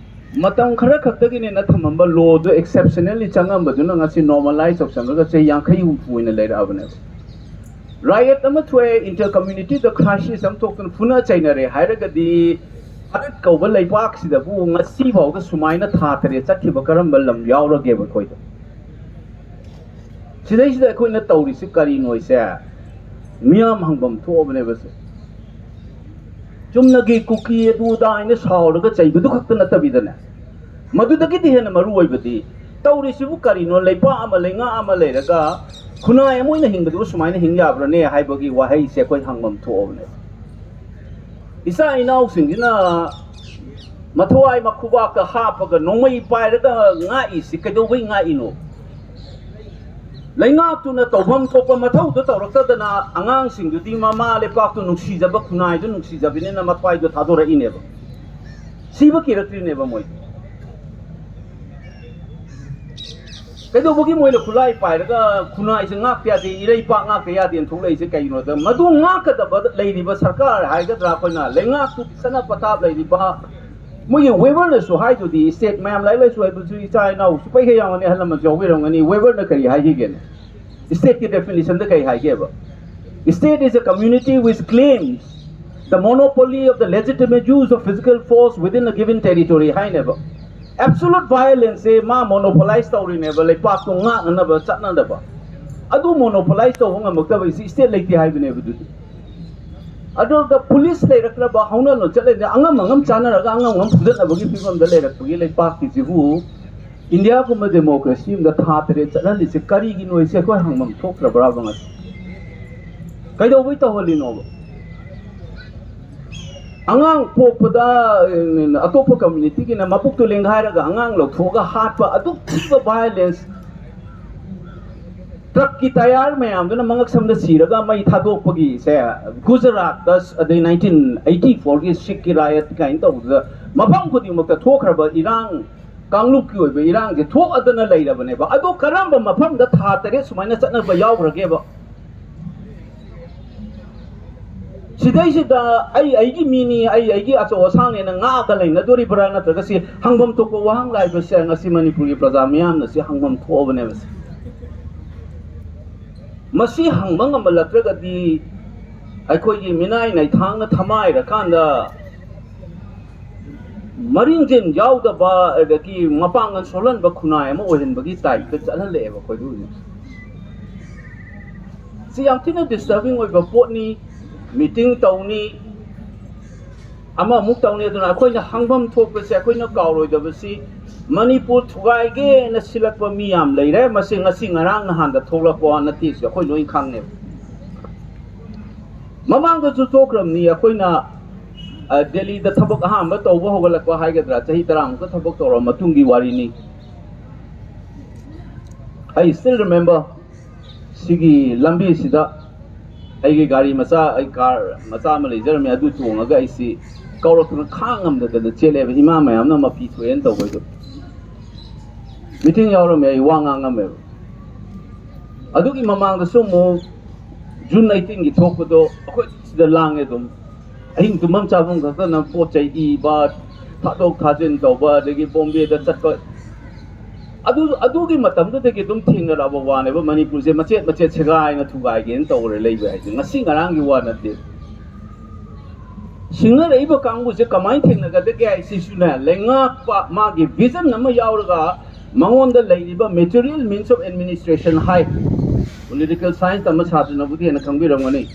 ꯃꯇꯝ ꯈꯔ ꯈꯛꯇꯒꯤꯅꯦꯅ ꯊꯝꯃꯝꯕ law ꯗꯣ exceptionally ꯆꯪꯉꯝꯕꯗꯨꯅ ꯉꯁꯤ normalize ꯇꯧꯁꯟꯈ꯭ꯔꯒ ꯆꯍꯤ ꯌꯥꯡꯈꯩ ꯍꯨꯝꯐꯨ ꯑꯣꯏꯅ ꯂꯩꯔꯛꯑꯕꯅꯦꯕ꯫ Riot ꯑꯃ ꯊꯣꯛꯑꯦ, inter community ꯗ crisis ꯑꯃ ꯊꯣꯛꯇꯅ ꯐꯨꯅ ꯆꯩꯅꯔꯦ ꯍꯥꯏꯔꯒꯗꯤ, ꯚꯥꯔꯠ ꯀꯧꯕ ꯂꯩꯕꯥꯛꯁꯤꯗꯕꯨ ꯉꯁꯤ ꯐꯥꯎꯗ ꯁꯨꯃꯥꯏꯅ ꯊꯥ ꯇꯔꯦꯠ ꯆꯠꯈꯤꯕ ꯀꯔꯝꯕ ꯂꯝ ꯌꯥꯎꯔꯒꯦꯕ ꯑꯩꯈꯣꯏꯗ? ꯁꯤꯗꯩꯁꯤꯗ ꯑꯩꯈꯣꯏꯅ ꯇꯧꯔꯤꯁꯤ ꯀꯔꯤꯅꯣ ꯍꯥꯏꯁꯦ ꯃꯤꯌꯥꯝ ꯍꯪꯐꯝ ꯊꯣꯛꯑꯕꯅꯦꯕ ꯁꯦ꯫ ꯆꯨꯝꯅꯒꯤ ꯀꯨꯀꯤ ꯑꯗꯨ ꯑꯗꯥ ꯍꯥꯏꯅ ꯁꯥꯎꯔꯒ ꯆꯩꯕꯗꯨ ꯈꯛꯇ ꯅꯠꯇꯕꯤꯗꯅꯦ, ꯃꯗꯨꯗꯒꯤꯗꯤ ꯍꯦꯟꯅ ꯃꯔꯨ ꯑꯣꯏꯕꯗꯤ, ꯇꯧꯔꯤꯁꯤꯕꯨ ꯀꯔꯤꯅꯣ? ꯂꯩꯄꯥꯛ ꯑꯃ, ꯂꯩꯉꯥꯛ ꯑꯃ ꯂꯩꯔꯒ ꯈꯨꯟꯅꯥꯏ ꯑꯃ ꯑꯣꯏꯅ ꯍꯤꯡꯕꯗꯨꯕꯨ ꯁꯨꯃꯥꯏꯅ ꯍꯤꯡ ꯌꯥꯕ꯭ꯔꯥꯅꯦ ꯍꯥꯏꯕꯒꯤ ꯋꯥꯍꯩꯁꯦ ꯑꯩꯈꯣꯏ ꯍꯪꯐꯝ ꯊꯣꯛꯑꯕꯅꯦꯕ꯫ ꯏꯆꯥ ꯏꯅꯥꯎꯁꯤꯡꯁꯤꯅ ꯃꯊꯋꯥꯏ ꯃꯈꯨꯕꯥꯛꯇ ꯍꯥꯞꯄꯒ ꯅꯣꯡꯃꯩ ꯄꯥꯏꯔꯒ ꯉꯥꯛꯏꯁꯤ ꯀꯩꯗꯧꯕꯩ ꯉꯥꯛꯏꯅꯣ? ꯂꯩꯉꯥꯛꯇꯨꯅ ꯇꯧꯐꯝ ꯊꯣꯛꯄ ꯃꯊꯧꯗꯨ ꯇꯧꯔꯛꯇꯗꯅ, ꯑꯉꯥꯡꯁꯤꯡꯗꯨꯗꯤ ꯃꯃꯥ ꯂꯩꯄꯥꯛꯇꯨ ꯅꯨꯡꯁꯤꯖꯕ, ꯈꯨꯟꯅꯥꯏꯗꯨ ꯅꯨꯡꯁꯤꯖꯕꯅꯤꯅ ꯃꯊ꯭ꯋꯥꯏꯗꯣ ꯊꯥꯗꯣꯔꯛꯏꯅꯦꯕ꯫ ꯁꯤꯕ ꯀꯤꯔꯛꯇ꯭ꯔꯤꯅꯦꯕ ꯃꯣꯏ꯫ ꯀꯩꯗꯧꯕꯒꯤ ꯃꯣꯏꯅ ꯈꯨꯠꯂꯥꯏ ꯄꯥꯏꯔꯒ ꯈꯨꯟꯅꯥꯏꯁꯦ ꯉꯥꯛꯇ ꯌꯥꯗꯦ, ꯏꯔꯩꯄꯥꯛ ꯉꯥꯛꯇ ꯌꯥꯗꯦꯅ ꯊꯣꯛꯂꯛꯏꯁꯦ ꯀꯩꯒꯤꯅꯣꯗ, ꯃꯗꯨ ꯉꯥꯛꯀꯗꯕ ꯂꯩꯔꯤꯕ ꯁꯔꯀꯥꯔ ꯍꯥꯏꯒꯗ꯭ꯔꯥ, ꯑꯩꯈꯣꯏꯅ ꯂꯩꯉꯥꯛꯇꯨꯒꯤ ꯆꯠꯅ ꯄꯊꯥꯞ ꯂꯩꯔꯤꯕ, ꯃꯣꯏꯒꯤ ꯋꯦꯕꯔꯅꯁꯨ ꯍꯥꯏꯗꯨꯗꯤ, ꯏꯁꯇꯦꯠ ꯃꯌꯥꯝ, ꯂꯥꯏꯔꯤꯛ ꯂꯥꯏꯁꯨ ꯍꯩꯕꯁꯨ ꯏꯆꯥ ꯏꯅꯥꯎꯁꯨ ꯄꯩꯈꯩ ꯌꯥꯎꯒꯅꯤ, ꯑꯍꯜ ꯂꯃꯟꯁꯨ ꯌꯥꯎꯕꯤꯔꯝꯒꯅꯤ, ꯋꯦꯕꯔꯅ ꯀꯔꯤ ꯍꯥꯏꯈꯤꯒꯦꯅꯦ? State ꯀꯤ definition ꯗ ꯀꯔꯤ ꯍꯥꯏꯒꯦꯕ? State is a community which claims the monopoly of the legitimate use of physical force within a given territory ꯍꯥꯏꯅꯦꯕ꯫ Absolute violence ꯁꯦ ꯃꯥ monopolize ꯇꯧꯔꯤꯅꯦꯕ, ꯂꯩꯄꯥꯛꯇꯣ ꯉꯥꯛꯅꯅꯕ ꯆꯠꯅꯗꯕ꯫ ꯑꯗꯨ monopolize ꯇꯧꯕ ꯉꯝꯃꯛꯇꯕ ꯁꯤ state ꯂꯩꯇꯦ ꯍꯥꯏꯕꯅꯦꯕ꯫ ꯑꯗꯨꯗꯤ ꯑꯗꯨꯒ ꯄꯨꯂꯤꯁ ꯂꯩꯔꯛꯇ꯭ꯔꯕ, ꯍꯧꯅ ꯂꯣꯟꯆꯠ ꯂꯩꯇ꯭ꯔꯦ, ꯑꯉꯝ ꯑꯉꯝ ꯆꯥꯟꯅꯔꯒ ꯑꯉꯝ ꯑꯉꯝ ꯐꯨꯗꯠꯅꯕꯒꯤ ꯐꯤꯕꯝꯗ ꯂꯩꯔꯛꯄꯒꯤ ꯂꯩꯄꯥꯛꯀꯤꯁꯤꯕꯨ ꯏꯟꯗꯤꯌꯥꯒꯨꯝꯕ democracy ꯑꯃꯗ ꯊꯥ ꯇꯔꯦꯠ ꯆꯠꯍꯜꯂꯤꯁꯦ ꯀꯔꯤꯒꯤꯅꯣ ꯍꯥꯏꯁꯦ ꯑꯩꯈꯣꯏ ꯍꯪꯐꯝ ꯊꯣꯛꯇ꯭ꯔꯕ꯭ꯔꯥꯕ ꯉꯁꯤ? ꯀꯩꯗꯧꯕꯩ ꯇꯧꯍꯜꯂꯤꯅꯣꯕ? ꯑꯉꯥꯡ ꯄꯣꯛꯄꯗ, ꯑꯦ, ꯑꯇꯣꯞꯄ community ꯒꯤꯅ ꯃꯄꯨꯛꯇꯨ ꯂꯦꯡꯒꯥꯏꯔꯒ ꯑꯉꯥꯡ ꯂꯧꯊꯣꯛꯑꯒ ꯍꯥꯠꯄ, ꯑꯗꯨꯛ ꯊꯤꯕ violence, ꯇ꯭ꯔꯛꯀꯤ ꯇꯌꯥꯔ ꯃꯌꯥꯝꯗꯨꯅ ꯃꯉꯛꯁꯝꯗ ꯁꯤꯔꯒ ꯃꯩ ꯊꯥꯗꯣꯛꯄꯒꯤꯁꯦ, ꯒꯨꯖꯔꯥꯠꯇ ꯑꯗꯩ nineteen eighty four ꯒꯤ ꯁꯤꯛꯀꯤ riot ꯀꯥꯏꯅ ꯇꯧꯕꯗ ꯃꯐꯝ ꯈꯨꯗꯤꯡꯃꯛꯇ ꯊꯣꯛꯈ꯭ꯔꯕ ꯏꯔꯥꯡ, ꯀꯥꯡꯂꯨꯞꯀꯤ ꯑꯣꯏꯕ ꯏꯔꯥꯡꯁꯦ ꯊꯣꯛꯑꯗꯅ ꯂꯩꯔꯕꯅꯦꯕ꯫ ꯑꯗꯣ ꯀꯔꯝꯕ ꯃꯐꯝꯗ ꯊꯥ ꯇꯔꯦꯠ ꯁꯨꯃꯥꯏꯅ ꯆꯠꯅꯕ ꯌꯥꯎꯈ꯭ꯔꯒꯦꯕ? ꯁꯤꯗꯩꯁꯤꯗ ꯑꯩ ꯑꯩꯒꯤ ꯃꯤꯅꯤ, ꯑꯩ ꯑꯩꯒꯤ ꯑꯆꯧ ꯑꯁꯥꯡꯅꯦꯅ ꯉꯥꯛꯑꯒ ꯂꯩꯅꯗꯣꯔꯤꯕ꯭ꯔꯥ? ꯅꯠꯇ꯭ꯔꯒ ꯁꯤ ꯍꯪꯐꯝ ꯊꯣꯛꯄ ꯋꯥꯍꯪ ꯂꯥꯏꯕꯁꯦ ꯉꯁꯤ ꯃꯅꯤꯄꯨꯔꯒꯤ ꯄ꯭ꯔꯖꯥ ꯃꯤꯌꯥꯝꯅ ꯁꯤ ꯍꯪꯐꯝ ꯊꯣꯛꯑꯕꯅꯦꯕ꯫ ꯁꯤ ꯃꯁꯤ ꯍꯪꯕ ꯉꯝꯍꯜꯂꯛꯇ꯭ꯔꯒꯗꯤ ꯑꯩꯈꯣꯏꯒꯤ ꯃꯤꯅꯥꯏ ꯅꯩꯊꯥꯡꯅ ꯊꯃꯥꯏꯔꯀꯥꯟꯗ ꯃꯔꯤꯡꯖꯦꯟ ꯌꯥꯎꯗꯕ, ꯑꯗꯒꯤ ꯃꯄꯥꯡꯒꯜ ꯁꯣꯜꯍꯟꯕ ꯈꯨꯟꯅꯥꯏ ꯑꯃ ꯑꯣꯏꯍꯟꯕꯒꯤ type ꯇ ꯆꯠꯍꯜꯂꯛꯑꯦꯕ ꯑꯩꯈꯣꯏꯗ ꯍꯧꯖꯤꯛ꯫ ꯁꯤ ꯌꯥꯝ ꯊꯤꯅ disturbing ꯑꯣꯏꯕ ꯄꯣꯠꯅꯤ꯫ Meeting ꯇꯧꯅꯤ, ꯑꯃꯃꯨꯛ ꯇꯧꯅꯤ꯫ ꯑꯗꯨꯅ ꯑꯩꯈꯣꯏꯅ ꯍꯪꯐꯝ ꯊꯣꯛꯄꯁꯦ ꯑꯩꯈꯣꯏꯅ ꯀꯥꯎꯔꯣꯏꯗꯕꯁꯤ, ꯃꯅꯤꯄꯨꯔ ꯊꯨꯒꯥꯏꯒꯦꯅ ꯁꯤꯜꯂꯛꯄ ꯃꯤ ꯌꯥꯝ ꯂꯩꯔꯦ꯫ ꯃꯁꯤ ꯉꯁꯤ ꯉꯔꯥꯡ ꯅꯍꯥꯟꯗ ꯊꯣꯛꯂꯛꯄ ꯋꯥ ꯅꯠꯇꯦ, ꯁꯤ ꯑꯩꯈꯣꯏ ꯂꯣꯏ ꯈꯪꯉꯦꯕ꯫ ꯃꯃꯥꯡꯗꯁꯨ ꯊꯣꯛꯈ꯭ꯔꯕꯅꯤ꯫ ꯑꯩꯈꯣꯏꯅ, ꯑ, ꯗꯦꯜꯂꯤꯗ ꯊꯕꯛ ꯑꯍꯥꯟꯕ ꯇꯧꯕ ꯍꯧꯒꯠꯂꯛꯄ ꯍꯥꯏꯒꯗ꯭ꯔꯥ, ꯆꯍꯤ ꯇꯔꯥꯃꯨꯛꯇ ꯊꯕꯛ ꯇꯧꯔꯕ ꯃꯇꯨꯡꯒꯤ ꯋꯥꯔꯤꯅꯤ꯫ I still remember, ꯁꯤꯒꯤ ꯂꯝꯕꯤꯁꯤꯗ ꯑꯩꯒꯤ ꯒꯥꯔꯤ ꯃꯆꯥ, ꯑꯩ ꯀꯥꯔ ꯃꯆꯥ ꯑꯃ ꯂꯩꯖꯔꯝꯃꯤ, ꯑꯗꯨ ꯇꯣꯡꯉꯒ ꯑꯩꯁꯤ ꯀꯧꯔꯛꯇꯅ ꯈꯥꯡ ꯉꯝꯗꯗꯅ ꯆꯦꯜꯂꯦꯕ, ꯏꯃꯥ ꯃꯌꯥꯝꯅ ꯃꯄꯤ ꯊꯣꯛꯑꯦꯅ ꯇꯧꯕꯩꯗꯣ꯫ ꯃꯤꯇꯤꯡ ꯌꯥꯎꯔꯝꯃꯦ, ꯑꯩ ꯋꯥ ꯉꯥꯡꯉꯝꯃꯦꯕ꯫ ꯑꯗꯨꯒꯤ ꯃꯃꯥꯡꯗꯁꯨ ꯑꯃꯨꯛ ꯖꯨꯟ ꯑꯩꯠꯇꯤꯟꯒꯤ ꯊꯣꯛꯄꯗꯣ ꯑꯩꯈꯣꯏ ꯁꯤꯗ ꯂꯥꯡꯉꯦ ꯑꯗꯨꯝ꯫ ꯑꯍꯤꯡ ꯇꯨꯝꯐꯝ ꯆꯥꯐꯝ ꯈꯛꯇꯅ ꯄꯣꯠ ꯆꯩ ꯏꯕ, ꯊꯥꯗꯣꯛ ꯊꯥꯖꯤꯟ ꯇꯧꯕ, ꯑꯗꯒꯤ ꯕꯣꯝꯕꯦꯗ ꯆꯠꯄ, ꯑꯗꯨ, ꯑꯗꯨꯒꯤ ꯃꯇꯝꯗꯨꯗꯒꯤ ꯑꯗꯨꯝ ꯊꯦꯡꯅꯔꯛꯑꯕ ꯋꯥꯅꯦꯕ꯫ ꯃꯅꯤꯄꯨꯔꯁꯦ ꯃꯆꯦꯠ ꯃꯆꯦꯠ ꯁꯦꯒꯥꯏꯅ ꯊꯨꯒꯥꯏꯒꯦꯅ ꯇꯧꯔꯦ ꯂꯩꯕ ꯍꯥꯏꯁꯦ ꯉꯁꯤ ꯉꯔꯥꯡꯒꯤ ꯋꯥ ꯅꯠꯇꯦ꯫ ꯁꯤꯡꯅꯔꯛꯏꯕ ꯀꯥꯡꯕꯨꯁꯦ ꯀꯃꯥꯏꯅ ꯊꯦꯡꯅꯒꯗꯒꯦ ꯍꯥꯏꯁꯤꯁꯨꯅꯦ, ꯂꯩꯉꯥꯛꯄ ꯃꯥꯒꯤ vision ꯑꯃ ꯌꯥꯎꯔꯒ ꯃꯉꯣꯟꯗ ꯂꯩꯔꯤꯕ material means of administration high, political science ꯇꯝꯕ ꯁꯥꯇ꯭ꯔꯅꯕꯨꯗꯤ ꯍꯦꯟꯅ ꯈꯪꯕꯤꯔꯝꯒꯅꯤ꯫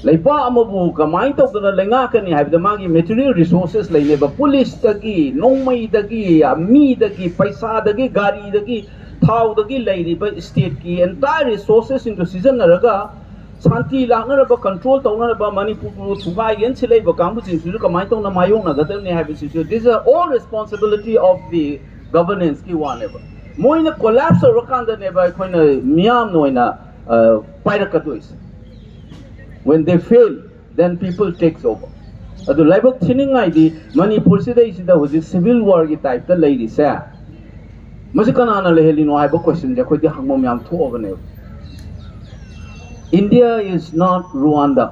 ꯂꯩꯕꯥꯛ ꯑꯃꯕꯨ ꯀꯃꯥꯏꯅ ꯇꯧꯗꯅ ꯂꯩꯉꯥꯛꯀꯅꯤ ꯍꯥꯏꯕꯗ ꯃꯥꯒꯤ material resources ꯂꯩꯅꯦꯕ꯫ ꯄꯨꯂꯤꯁꯇꯒꯤ, ꯅꯣꯡꯃꯩꯗꯒꯤ, ꯃꯤꯗꯒꯤ, ꯄꯩꯁꯥꯗꯒꯤ, ꯒꯥꯔꯤꯗꯒꯤ, ꯊꯥꯎꯗꯒꯤ ꯂꯩꯔꯤꯕ stateꯀꯤ entire resourcesꯁꯤꯡꯗꯨ ꯁꯤꯖꯤꯟꯅꯔꯒ ꯁꯥꯟꯇꯤ ꯂꯥꯛꯅꯔꯕ, control ꯇꯧꯅꯔꯕ, ꯃꯅꯤꯄꯨꯔꯕꯨ ꯊꯨꯒꯥꯏꯒꯦꯅ ꯁꯤꯜꯂꯛꯏꯕ ꯀꯥꯡꯕꯨꯁꯤꯡꯁꯤꯁꯨ ꯀꯃꯥꯏꯅ ꯇꯧꯅ ꯃꯥꯌꯣꯛꯅꯒꯗꯕꯅꯤ ꯍꯥꯏꯕꯁꯤꯁꯨ, these are all responsibility of the governanceꯀꯤ ꯋꯥꯅꯦꯕ꯫ ꯃꯣꯏꯅ collapse ꯇꯧꯔꯀꯥꯟꯗꯅꯦꯕ ꯑꯩꯈꯣꯏꯅ ꯃꯤꯌꯥꯝꯅ ꯑꯣꯏꯅ, ꯑ, ꯄꯥꯏꯔꯛꯀꯗꯣꯏꯁꯦ꯫ When they fail, then people takes over. ꯑꯗꯨ ꯂꯥꯏꯕꯛ ꯊꯤꯅꯤꯡꯉꯥꯏꯗꯤ ꯃꯅꯤꯄꯨꯔꯁꯤꯗꯩꯁꯤꯗ ꯍꯧꯖꯤꯛ civil warꯒꯤ typeꯇ ꯂꯩꯔꯤꯁꯦ, ꯃꯁꯤ ꯀꯅꯥꯅ ꯂꯩꯍꯜꯂꯤꯅꯣ ꯍꯥꯏꯕ questionꯁꯦ ꯑꯩꯈꯣꯏꯗꯤ ꯍꯪꯐꯝ ꯌꯥꯝ ꯊꯣꯛꯑꯕꯅꯦꯕ꯫ India is not Rwanda.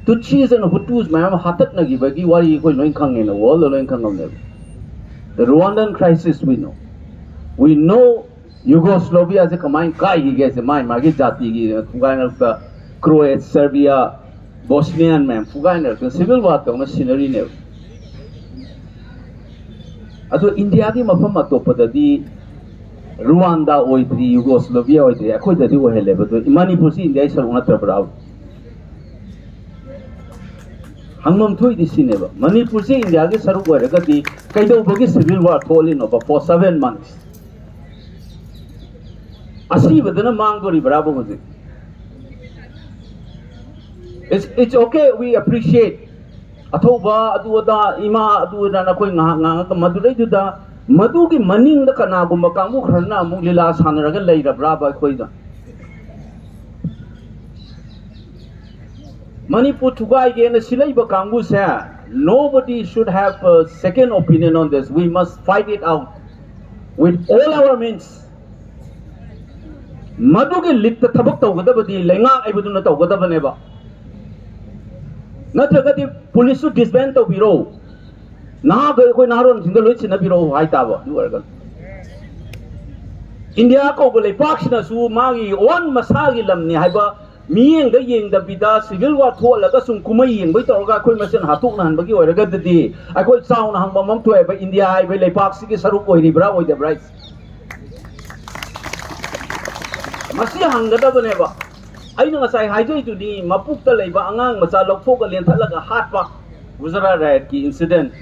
Tutsis and Hutus ꯃꯌꯥꯝ ꯑꯃ ꯍꯥꯠꯇꯠꯅꯈꯤꯕꯒꯤ ꯋꯥꯔꯤ ꯑꯩꯈꯣꯏ ꯂꯣꯏ ꯈꯪꯉꯦꯅ, worldꯗ ꯂꯣꯏ ꯈꯪꯉꯝꯅꯦꯕ꯫ The Rwandan crisis we know. We know Yugoslaviaꯁꯦ ꯀꯃꯥꯏꯅ ꯀꯥꯏꯈꯤꯒꯦꯁꯦ, ꯃꯥꯏ ꯃꯥꯒꯤ ꯖꯥꯇꯤꯒꯤ ꯐꯨꯒꯥꯏꯅꯔꯛꯇ, Croats, Serbia, Bosnian ꯃꯌꯥꯝ ꯐꯨꯒꯥꯏꯅꯔꯛꯇꯅ civil war ꯇꯧꯅ ꯁꯤꯟꯅꯔꯤꯅꯦꯕ꯫ ꯑꯗꯣ ꯏꯟꯗꯤꯌꯥꯒꯤ ꯃꯐꯝ ꯑꯇꯣꯞꯄꯗꯗꯤ ꯔꯨꯋꯥꯟꯗꯥ ꯑꯣꯏꯗ꯭ꯔꯤ, ꯌꯨꯒꯣꯁꯂꯣꯚꯤꯌꯥ ꯑꯣꯏꯗ꯭ꯔꯤ, ꯑꯩꯈꯣꯏꯗꯗꯤ ꯑꯣꯏꯍꯜꯂꯦꯕ꯫ ꯑꯗꯣ ꯃꯅꯤꯄꯨꯔꯁꯤ ꯏꯟꯗꯤꯌꯥꯒꯤ ꯁꯔꯨꯛ ꯅꯠꯇ꯭ꯔꯕ꯭ꯔꯥ? ꯍꯪꯐꯝ ꯊꯣꯛꯏꯗꯤ ꯁꯤꯅꯦꯕ, ꯃꯅꯤꯄꯨꯔꯁꯦ ꯏꯟꯗꯤꯌꯥꯒꯤ ꯁꯔꯨꯛ ꯑꯣꯏꯔꯒꯗꯤ ꯀꯩꯗꯧꯕꯒꯤ civil war ꯊꯣꯛꯍꯜꯂꯤꯅꯣꯕ for seven months? ꯑꯁꯤꯕꯗꯅ ꯃꯥꯡꯗꯣꯔꯤꯕ꯭ꯔꯥꯕ ꯍꯧꯖꯤꯛ? It's, it's okay, we appreciate. ꯑꯊꯧꯕ ꯑꯗꯨ ꯑꯗꯥ, ꯏꯃꯥ ꯑꯗꯨ ꯑꯗꯥ ꯅꯈꯣꯏ ꯉꯥꯏꯍꯥꯛ ꯉꯥꯡꯉꯒ ꯃꯗꯨꯗꯩꯗꯨꯗ ꯃꯗꯨꯒꯤ ꯃꯅꯤꯡꯗ ꯀꯅꯥꯒꯨꯝꯕ ꯀꯥꯡꯕꯨ ꯈꯔꯅ ꯑꯃꯨꯛ ꯂꯤꯂꯥ ꯁꯥꯟꯅꯔꯒ ꯂꯩꯔꯕ꯭ꯔꯥꯕ ꯑꯩꯈꯣꯏꯗ? ꯃꯅꯤꯄꯨꯔ ꯊꯨꯒꯥꯏꯒꯦꯅ ꯁꯤꯂꯛꯏꯕ ꯀꯥꯡꯕꯨꯁꯦ, nobody should have a second opinion on this. We must fight it out with all our means. ꯃꯗꯨꯒꯤ ꯂꯤꯠꯇ ꯊꯕꯛ ꯇꯧꯒꯗꯕꯗꯤ ꯂꯩꯉꯥꯛ ꯍꯥꯏꯕꯗꯨꯅ ꯇꯧꯒꯗꯕꯅꯦꯕ꯫ ꯅꯠꯇ꯭ꯔꯒꯗꯤ ꯄꯨꯂꯤꯁꯁꯨ disband ꯇꯧꯕꯤꯔꯣ, ꯅꯍꯥꯈꯩ ꯑꯩꯈꯣꯏ ꯅꯍꯥꯔꯣꯟꯁꯤꯡꯗ ꯂꯣꯏ ꯁꯤꯟꯅꯕꯤꯔꯛꯑꯣ ꯍꯥꯏꯇꯥꯕ꯫ ꯑꯗꯨ ꯑꯣꯏꯔꯒ ꯏꯟꯗꯤꯌꯥ ꯀꯧꯕ ꯂꯩꯄꯥꯛꯁꯤꯅꯁꯨ ꯃꯥꯒꯤ own ꯃꯁꯥꯒꯤ ꯂꯝꯅꯤ ꯍꯥꯏꯕ ꯃꯤꯠꯌꯦꯡꯗ ꯌꯦꯡꯗꯕꯤꯗ civil war ꯊꯣꯛꯍꯜꯂꯒ ꯁꯨꯝ ꯀꯨꯝꯍꯩ ꯌꯦꯡꯕꯩ ꯇꯧꯔꯒ ꯑꯩꯈꯣꯏ ꯃꯁꯦꯟ ꯍꯥꯠꯇꯣꯛꯅꯍꯟꯕꯒꯤ ꯑꯣꯏꯔꯒꯗꯤ ꯑꯩꯈꯣꯏ ꯆꯥꯎꯅ ꯍꯪꯕ ꯑꯃ ꯊꯣꯛꯑꯦꯕ, ꯏꯟꯗꯤꯌꯥ ꯍꯥꯏꯕ ꯂꯩꯄꯥꯛꯁꯤꯒꯤ ꯁꯔꯨꯛ ꯑꯣꯏꯔꯤꯕ꯭ꯔꯥ ꯑꯣꯏꯗꯕ꯭ꯔꯥ ꯍꯥꯏꯁꯦ꯫ ꯃꯁꯤ ꯍꯪꯒꯗꯕꯅꯦꯕ꯫ ꯑꯩꯅ ꯉꯁꯥꯏ ꯍꯥꯏꯖꯩꯗꯨꯅꯤ, ꯃꯄꯨꯛꯇ ꯂꯩꯕ ꯑꯉꯥꯡ ꯃꯆꯥ ꯂꯧꯊꯣꯛꯑꯒ ꯂꯦꯟꯊꯠꯂꯒ ꯍꯥꯠꯄ, ꯒꯨꯖꯔꯥꯠ riot ꯀꯤ incident,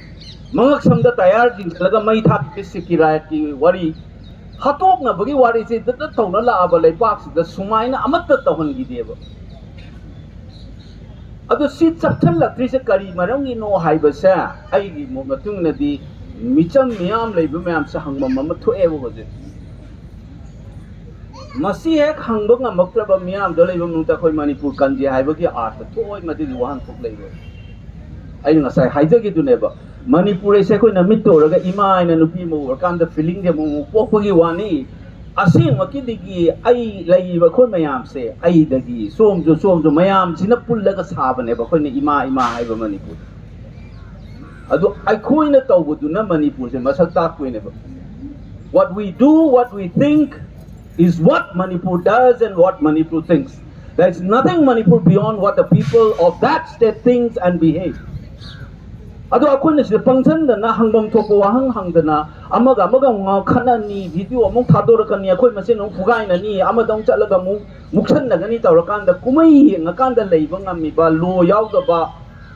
ꯃꯉꯛꯁꯝꯗ tyre ꯆꯤꯡꯁꯤꯜꯂꯒ ꯃꯩ ꯊꯥꯈꯤꯕ ꯁꯤꯛꯀꯤ riot ꯀꯤ ꯋꯥꯔꯤ, ꯍꯥꯠꯇꯣꯛꯅꯕꯒꯤ ꯋꯥꯔꯤꯁꯦ ꯗꯗ ꯇꯧꯅ ꯂꯥꯛꯑꯕ ꯂꯩꯄꯥꯛꯁꯤꯗ ꯁꯨꯃꯥꯏꯅ ꯑꯃꯠꯇ ꯇꯧꯍꯟꯈꯤꯗꯦꯕ꯫ ꯑꯗꯣ ꯁꯤ ꯆꯞꯁꯤꯜꯂꯛꯇ꯭ꯔꯤꯁꯦ ꯀꯔꯤ ꯃꯔꯝꯒꯤꯅꯣ ꯍꯥꯏꯕꯁꯦ ꯑꯩꯒꯤ ꯃꯣꯠ ꯃꯇꯨꯡ ꯏꯟꯅꯗꯤ ꯃꯤꯆꯝ ꯃꯤꯌꯥꯝ ꯂꯩꯕ ꯃꯌꯥꯝꯁꯦ ꯍꯪꯐꯝ ꯑꯃ ꯊꯣꯛꯑꯦꯕ ꯍꯧꯖꯤꯛ꯫ ꯃꯁꯤ ꯍꯦꯛ ꯍꯪꯕ ꯉꯝꯃꯛꯇ꯭ꯔꯕ ꯃꯤꯌꯥꯝꯗ ꯂꯩꯕ ꯃꯅꯨꯡꯗ ꯑꯩꯈꯣꯏ ꯃꯅꯤꯄꯨꯔ ꯀꯟꯗꯦ ꯍꯥꯏꯕꯒꯤ ꯑꯥꯔꯊ ꯊꯣꯛꯑꯣꯏ, ꯃꯗꯨꯒꯤ ꯋꯥꯍꯟꯊꯣꯛ ꯂꯩꯔꯣꯏ꯫ ꯑꯩꯅ ꯉꯁꯥꯏ ꯍꯥꯏꯖꯈꯤꯗꯨꯅꯦꯕ, ꯃꯅꯤꯄꯨꯔ ꯑꯁꯦ ꯑꯩꯈꯣꯏꯅ ꯃꯤꯠꯇ ꯎꯔꯒ ꯏꯃꯥ ꯍꯥꯏꯅ ꯅꯨꯄꯤ ꯑꯃ ꯎꯔꯀꯥꯟꯗ feeling ꯁꯦ ꯑꯃꯨꯛ ꯑꯃꯨꯛ ꯄꯣꯛꯄꯒꯤ ꯋꯥꯅꯤ꯫ ꯑꯁꯦꯡꯕꯒꯤꯗꯤ ꯑꯩ ꯂꯩꯔꯤꯕ ꯑꯩꯈꯣꯏ ꯃꯌꯥꯝꯁꯦ, ꯑꯩꯗꯒꯤ ꯁꯣꯝꯁꯨ ꯁꯣꯝꯁꯨ ꯃꯌꯥꯝꯁꯤꯅ ꯄꯨꯜꯂꯒ ꯁꯥꯕꯅꯦꯕ ꯑꯩꯈꯣꯏꯅ ꯏꯃꯥ ꯏꯃꯥ ꯍꯥꯏꯕ ꯃꯅꯤꯄꯨꯔ꯫ ꯑꯗꯨ ꯑꯩꯈꯣꯏꯅ ꯇꯧꯕꯗꯨꯅ ꯃꯅꯤꯄꯨꯔꯁꯦ ꯃꯁꯛ ꯇꯥꯛꯇꯣꯏꯅꯦꯕ꯫ What we do, what we think is what Manipur does and what Manipur thinks. There is nothing Manipur beyond what the people of that state thinks and behave. ꯑꯗꯣ ꯑꯩꯈꯣꯏꯅ ꯁꯤꯗ ꯄꯪꯁꯟꯗꯅ ꯍꯪꯐꯝ ꯊꯣꯛꯄ ꯋꯥꯍꯪ ꯍꯪꯗꯅ, ꯑꯃꯒ ꯑꯃꯒ ꯑꯃꯨꯛ ꯉꯥꯎꯈꯠꯅꯅꯤ, video ꯑꯃꯨꯛ ꯊꯥꯗꯣꯔꯛꯀꯅꯤ, ꯑꯩꯈꯣꯏ ꯃꯁꯦꯟ ꯑꯃꯨꯛ ꯐꯨꯒꯥꯏꯅꯅꯤ, ꯑꯃꯗ ꯑꯃꯨꯛ ꯆꯠꯂꯒ ꯑꯃꯨꯛ ꯃꯨꯛꯁꯟꯅꯒꯅꯤ ꯇꯧꯔꯀꯥꯟꯗ ꯀꯨꯝꯍꯩ ꯌꯦꯡꯉꯀꯥꯟꯗ ꯂꯩꯕ ꯉꯝꯃꯤꯕ law ꯌꯥꯎꯗꯕ,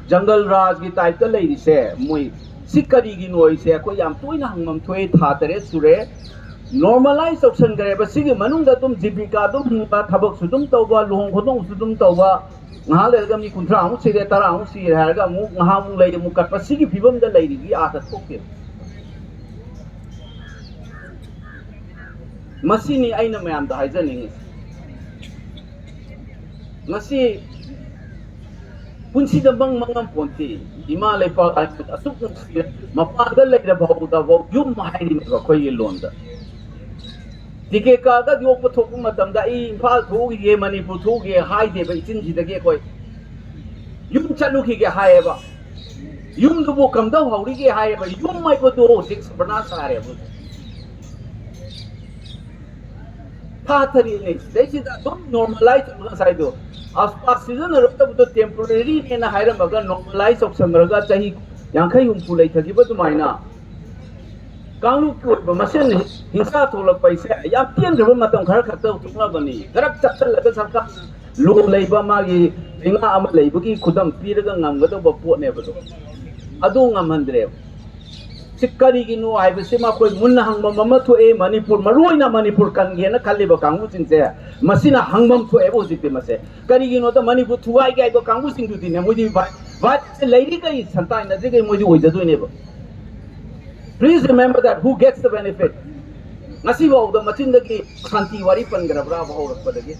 ꯖꯪꯒꯜ ꯔꯥꯖꯒꯤ ꯇꯥꯏꯞꯇ ꯂꯩꯔꯤꯁꯦ ꯃꯣꯏ ꯁꯤ ꯀꯔꯤꯒꯤꯅꯣ ꯍꯥꯏꯁꯦ ꯑꯩꯈꯣꯏ ꯌꯥꯝ ꯇꯣꯏꯅ ꯍꯪꯐꯝ ꯊꯣꯛꯑꯦ꯫ ꯊꯥ ꯇꯔꯦꯠ ꯁꯨꯔꯦ, ꯅꯣꯔꯃꯦꯂꯥꯏꯁ ꯇꯧꯁꯟꯈ꯭ꯔꯦꯕ꯫ ꯁꯤꯒꯤ ꯃꯅꯨꯡꯗ ꯑꯗꯨꯝ ꯖꯤꯕꯤꯀꯥ ꯑꯗꯨꯝ ꯍꯤꯡꯕ, ꯊꯕꯛꯁꯨ ꯑꯗꯨꯝ ꯇꯧꯕ, ꯂꯨꯍꯣꯡ ꯈꯣꯡꯗꯣꯡꯕꯁꯨ ꯑꯗꯨꯝ ꯇꯧꯕ, ꯉꯥꯏꯍꯥꯛ ꯂꯩꯔꯒ ꯃꯤ ꯀꯨꯟꯊ꯭ꯔꯥꯃꯨꯛ ꯁꯤꯔꯦ, ꯇꯔꯥꯃꯨꯛ ꯁꯤꯔꯦ ꯍꯥꯏꯔꯒ ꯑꯃꯨꯛ ꯉꯥꯏꯍꯥꯛꯃꯨꯛ ꯂꯩ ꯑꯃꯨꯛ ꯀꯠꯄ, ꯁꯤꯒꯤ ꯐꯤꯕꯝꯗ ꯂꯩꯔꯤꯗꯤ ꯑꯥꯗ ꯊꯣꯛꯇꯦꯕ꯫ ꯃꯁꯤꯅꯤ ꯑꯩꯅ ꯃꯌꯥꯝꯗ ꯍꯥꯏꯖꯅꯤꯡꯉꯤ꯫ ꯉꯁꯤ ꯄꯨꯟꯁꯤꯗ ꯃꯪ ꯃꯪꯉꯝ ꯄꯣꯟꯇꯦ꯫ ꯏꯃꯥ ꯂꯩꯄꯥꯛ ꯍꯥꯏꯕꯁꯤ ꯑꯁꯨꯛ ꯅꯨꯡꯁꯤꯔꯦ, ꯃꯄꯥꯟꯗ ꯂꯩꯔꯕ ꯐꯥꯎꯕꯗꯐꯥꯎ ꯌꯨꯝ ꯍꯥꯏꯔꯤꯅꯦꯕ ꯑꯩꯈꯣꯏꯒꯤ ꯂꯣꯟꯗ꯫ ꯇꯤꯀꯦꯠ ꯀꯛꯑꯒ ꯌꯣꯛꯄ ꯊꯣꯛꯄ ꯃꯇꯝꯗ ꯑꯩ ꯏꯝꯐꯥꯜ ꯊꯣꯛꯎꯈꯤꯒꯦ, ꯃꯅꯤꯄꯨꯔ ꯊꯣꯛꯎꯈꯤꯒꯦ ꯍꯥꯏꯗꯦꯕ ꯏꯆꯤꯟꯁꯤꯗꯒꯤ ꯑꯩꯈꯣꯏ꯫ ꯌꯨꯝ ꯆꯠꯂꯨꯈꯤꯒꯦ ꯍꯥꯏꯌꯦꯕ꯫ ꯌꯨꯝꯗꯨꯕꯨ ꯀꯝꯗꯧꯍꯧꯔꯤꯒꯦ ꯍꯥꯏꯌꯦꯕ꯫ ꯌꯨꯝ ꯍꯥꯏꯕꯗꯣ ꯍꯧꯖꯤꯛ ꯁꯔꯕꯅꯥꯁ ꯁꯥꯔꯦꯕ ꯍꯧꯖꯤꯛ꯫ ꯊꯥ ꯇꯔꯦꯠꯅꯦ꯫ ꯁꯤꯗꯩꯁꯤꯗ ꯑꯗꯨꯝ ꯅꯣꯔꯃꯦꯂꯥꯏꯁ ꯇꯧꯔꯒ ꯉꯁꯥꯏꯗꯣ ꯑꯁꯄꯥ ꯁꯤꯖꯤꯟꯅꯔꯛꯇꯕꯗꯣ ꯇꯦꯝꯄꯣꯔꯦꯔꯤꯅꯦꯅ ꯍꯥꯏꯔꯝꯃꯒ ꯅꯣꯔꯃꯦꯂꯥꯏꯁ ꯇꯧꯁꯟꯈ꯭ꯔꯒ ꯆꯍꯤ ꯌꯥꯡꯈꯩ ꯍꯨꯝꯐꯨ ꯂꯩꯊꯈꯤꯕ ꯑꯗꯨꯃꯥꯏꯅ ꯀꯥꯡꯂꯨꯞꯀꯤ ꯑꯣꯏꯕ ꯃꯁꯦꯟ ꯍꯤꯡꯁꯥ ꯊꯣꯛꯂꯛꯄ ꯍꯥꯏꯁꯦ ꯌꯥꯝ ꯇꯦꯟꯈ꯭ꯔꯕ ꯃꯇꯝ ꯈꯔ ꯈꯛꯇ ꯊꯣꯛꯅꯕꯅꯤ꯫ ꯈꯔ ꯆꯞꯁꯤꯜꯂꯒ ꯁꯔꯀꯥꯔ ꯂꯣ ꯂꯩꯕ ꯃꯥꯒꯤ ꯂꯩꯉꯥꯛ ꯑꯃ ꯂꯩꯕꯒꯤ ꯈꯨꯗꯝ ꯄꯤꯔꯒ ꯉꯝꯒꯗꯧꯕ ꯄꯣꯠꯅꯦꯕꯗꯣ꯫ ꯑꯗꯨ ꯉꯝꯍꯟꯗ꯭ꯔꯦꯕ꯫ ꯁꯤ ꯀꯔꯤꯒꯤꯅꯣ ꯍꯥꯏꯕꯁꯤꯃ ꯑꯩꯈꯣꯏ ꯃꯨꯟꯅ ꯍꯪꯐꯝ ꯑꯃ ꯊꯣꯛꯑꯦ꯫ ꯃꯅꯤꯄꯨꯔ, ꯃꯔꯨ ꯑꯣꯏꯅ ꯃꯅꯤꯄꯨꯔ ꯀꯟꯒꯦꯅ ꯈꯜꯂꯤꯕ ꯀꯥꯡꯕꯨꯁꯤꯡꯁꯦ ꯃꯁꯤꯅ ꯍꯪꯐꯝ ꯊꯣꯛꯑꯦꯕ ꯍꯧꯖꯤꯛꯇꯤ꯫ ꯃꯁꯦ ꯀꯔꯤꯒꯤꯅꯣꯗ ꯃꯅꯤꯄꯨꯔ ꯊꯨꯒꯥꯏꯒꯦ ꯍꯥꯏꯕ ꯀꯥꯡꯕꯨꯁꯤꯡꯗꯨꯗꯤꯅꯦ, ꯃꯣꯏꯗꯤ ꯚꯥꯏ, ꯚꯥꯏ, ꯂꯩꯔꯤꯈꯩ ꯁꯟꯇꯥꯏꯅꯗ꯭ꯔꯤꯈꯩ ꯃꯣꯏꯗꯤ ꯑꯣꯏꯖꯗꯣꯏꯅꯦꯕ꯫ Please remember that, who gets the benefit? ꯉꯁꯤꯐꯥꯎꯗ ꯃꯆꯤꯟꯗꯒꯤ ꯁꯥꯟꯇꯤ ꯋꯥꯔꯤ ꯄꯟꯈ꯭ꯔꯕ꯭ꯔꯥꯕ ꯍꯧꯔꯛꯄꯗꯒꯤ?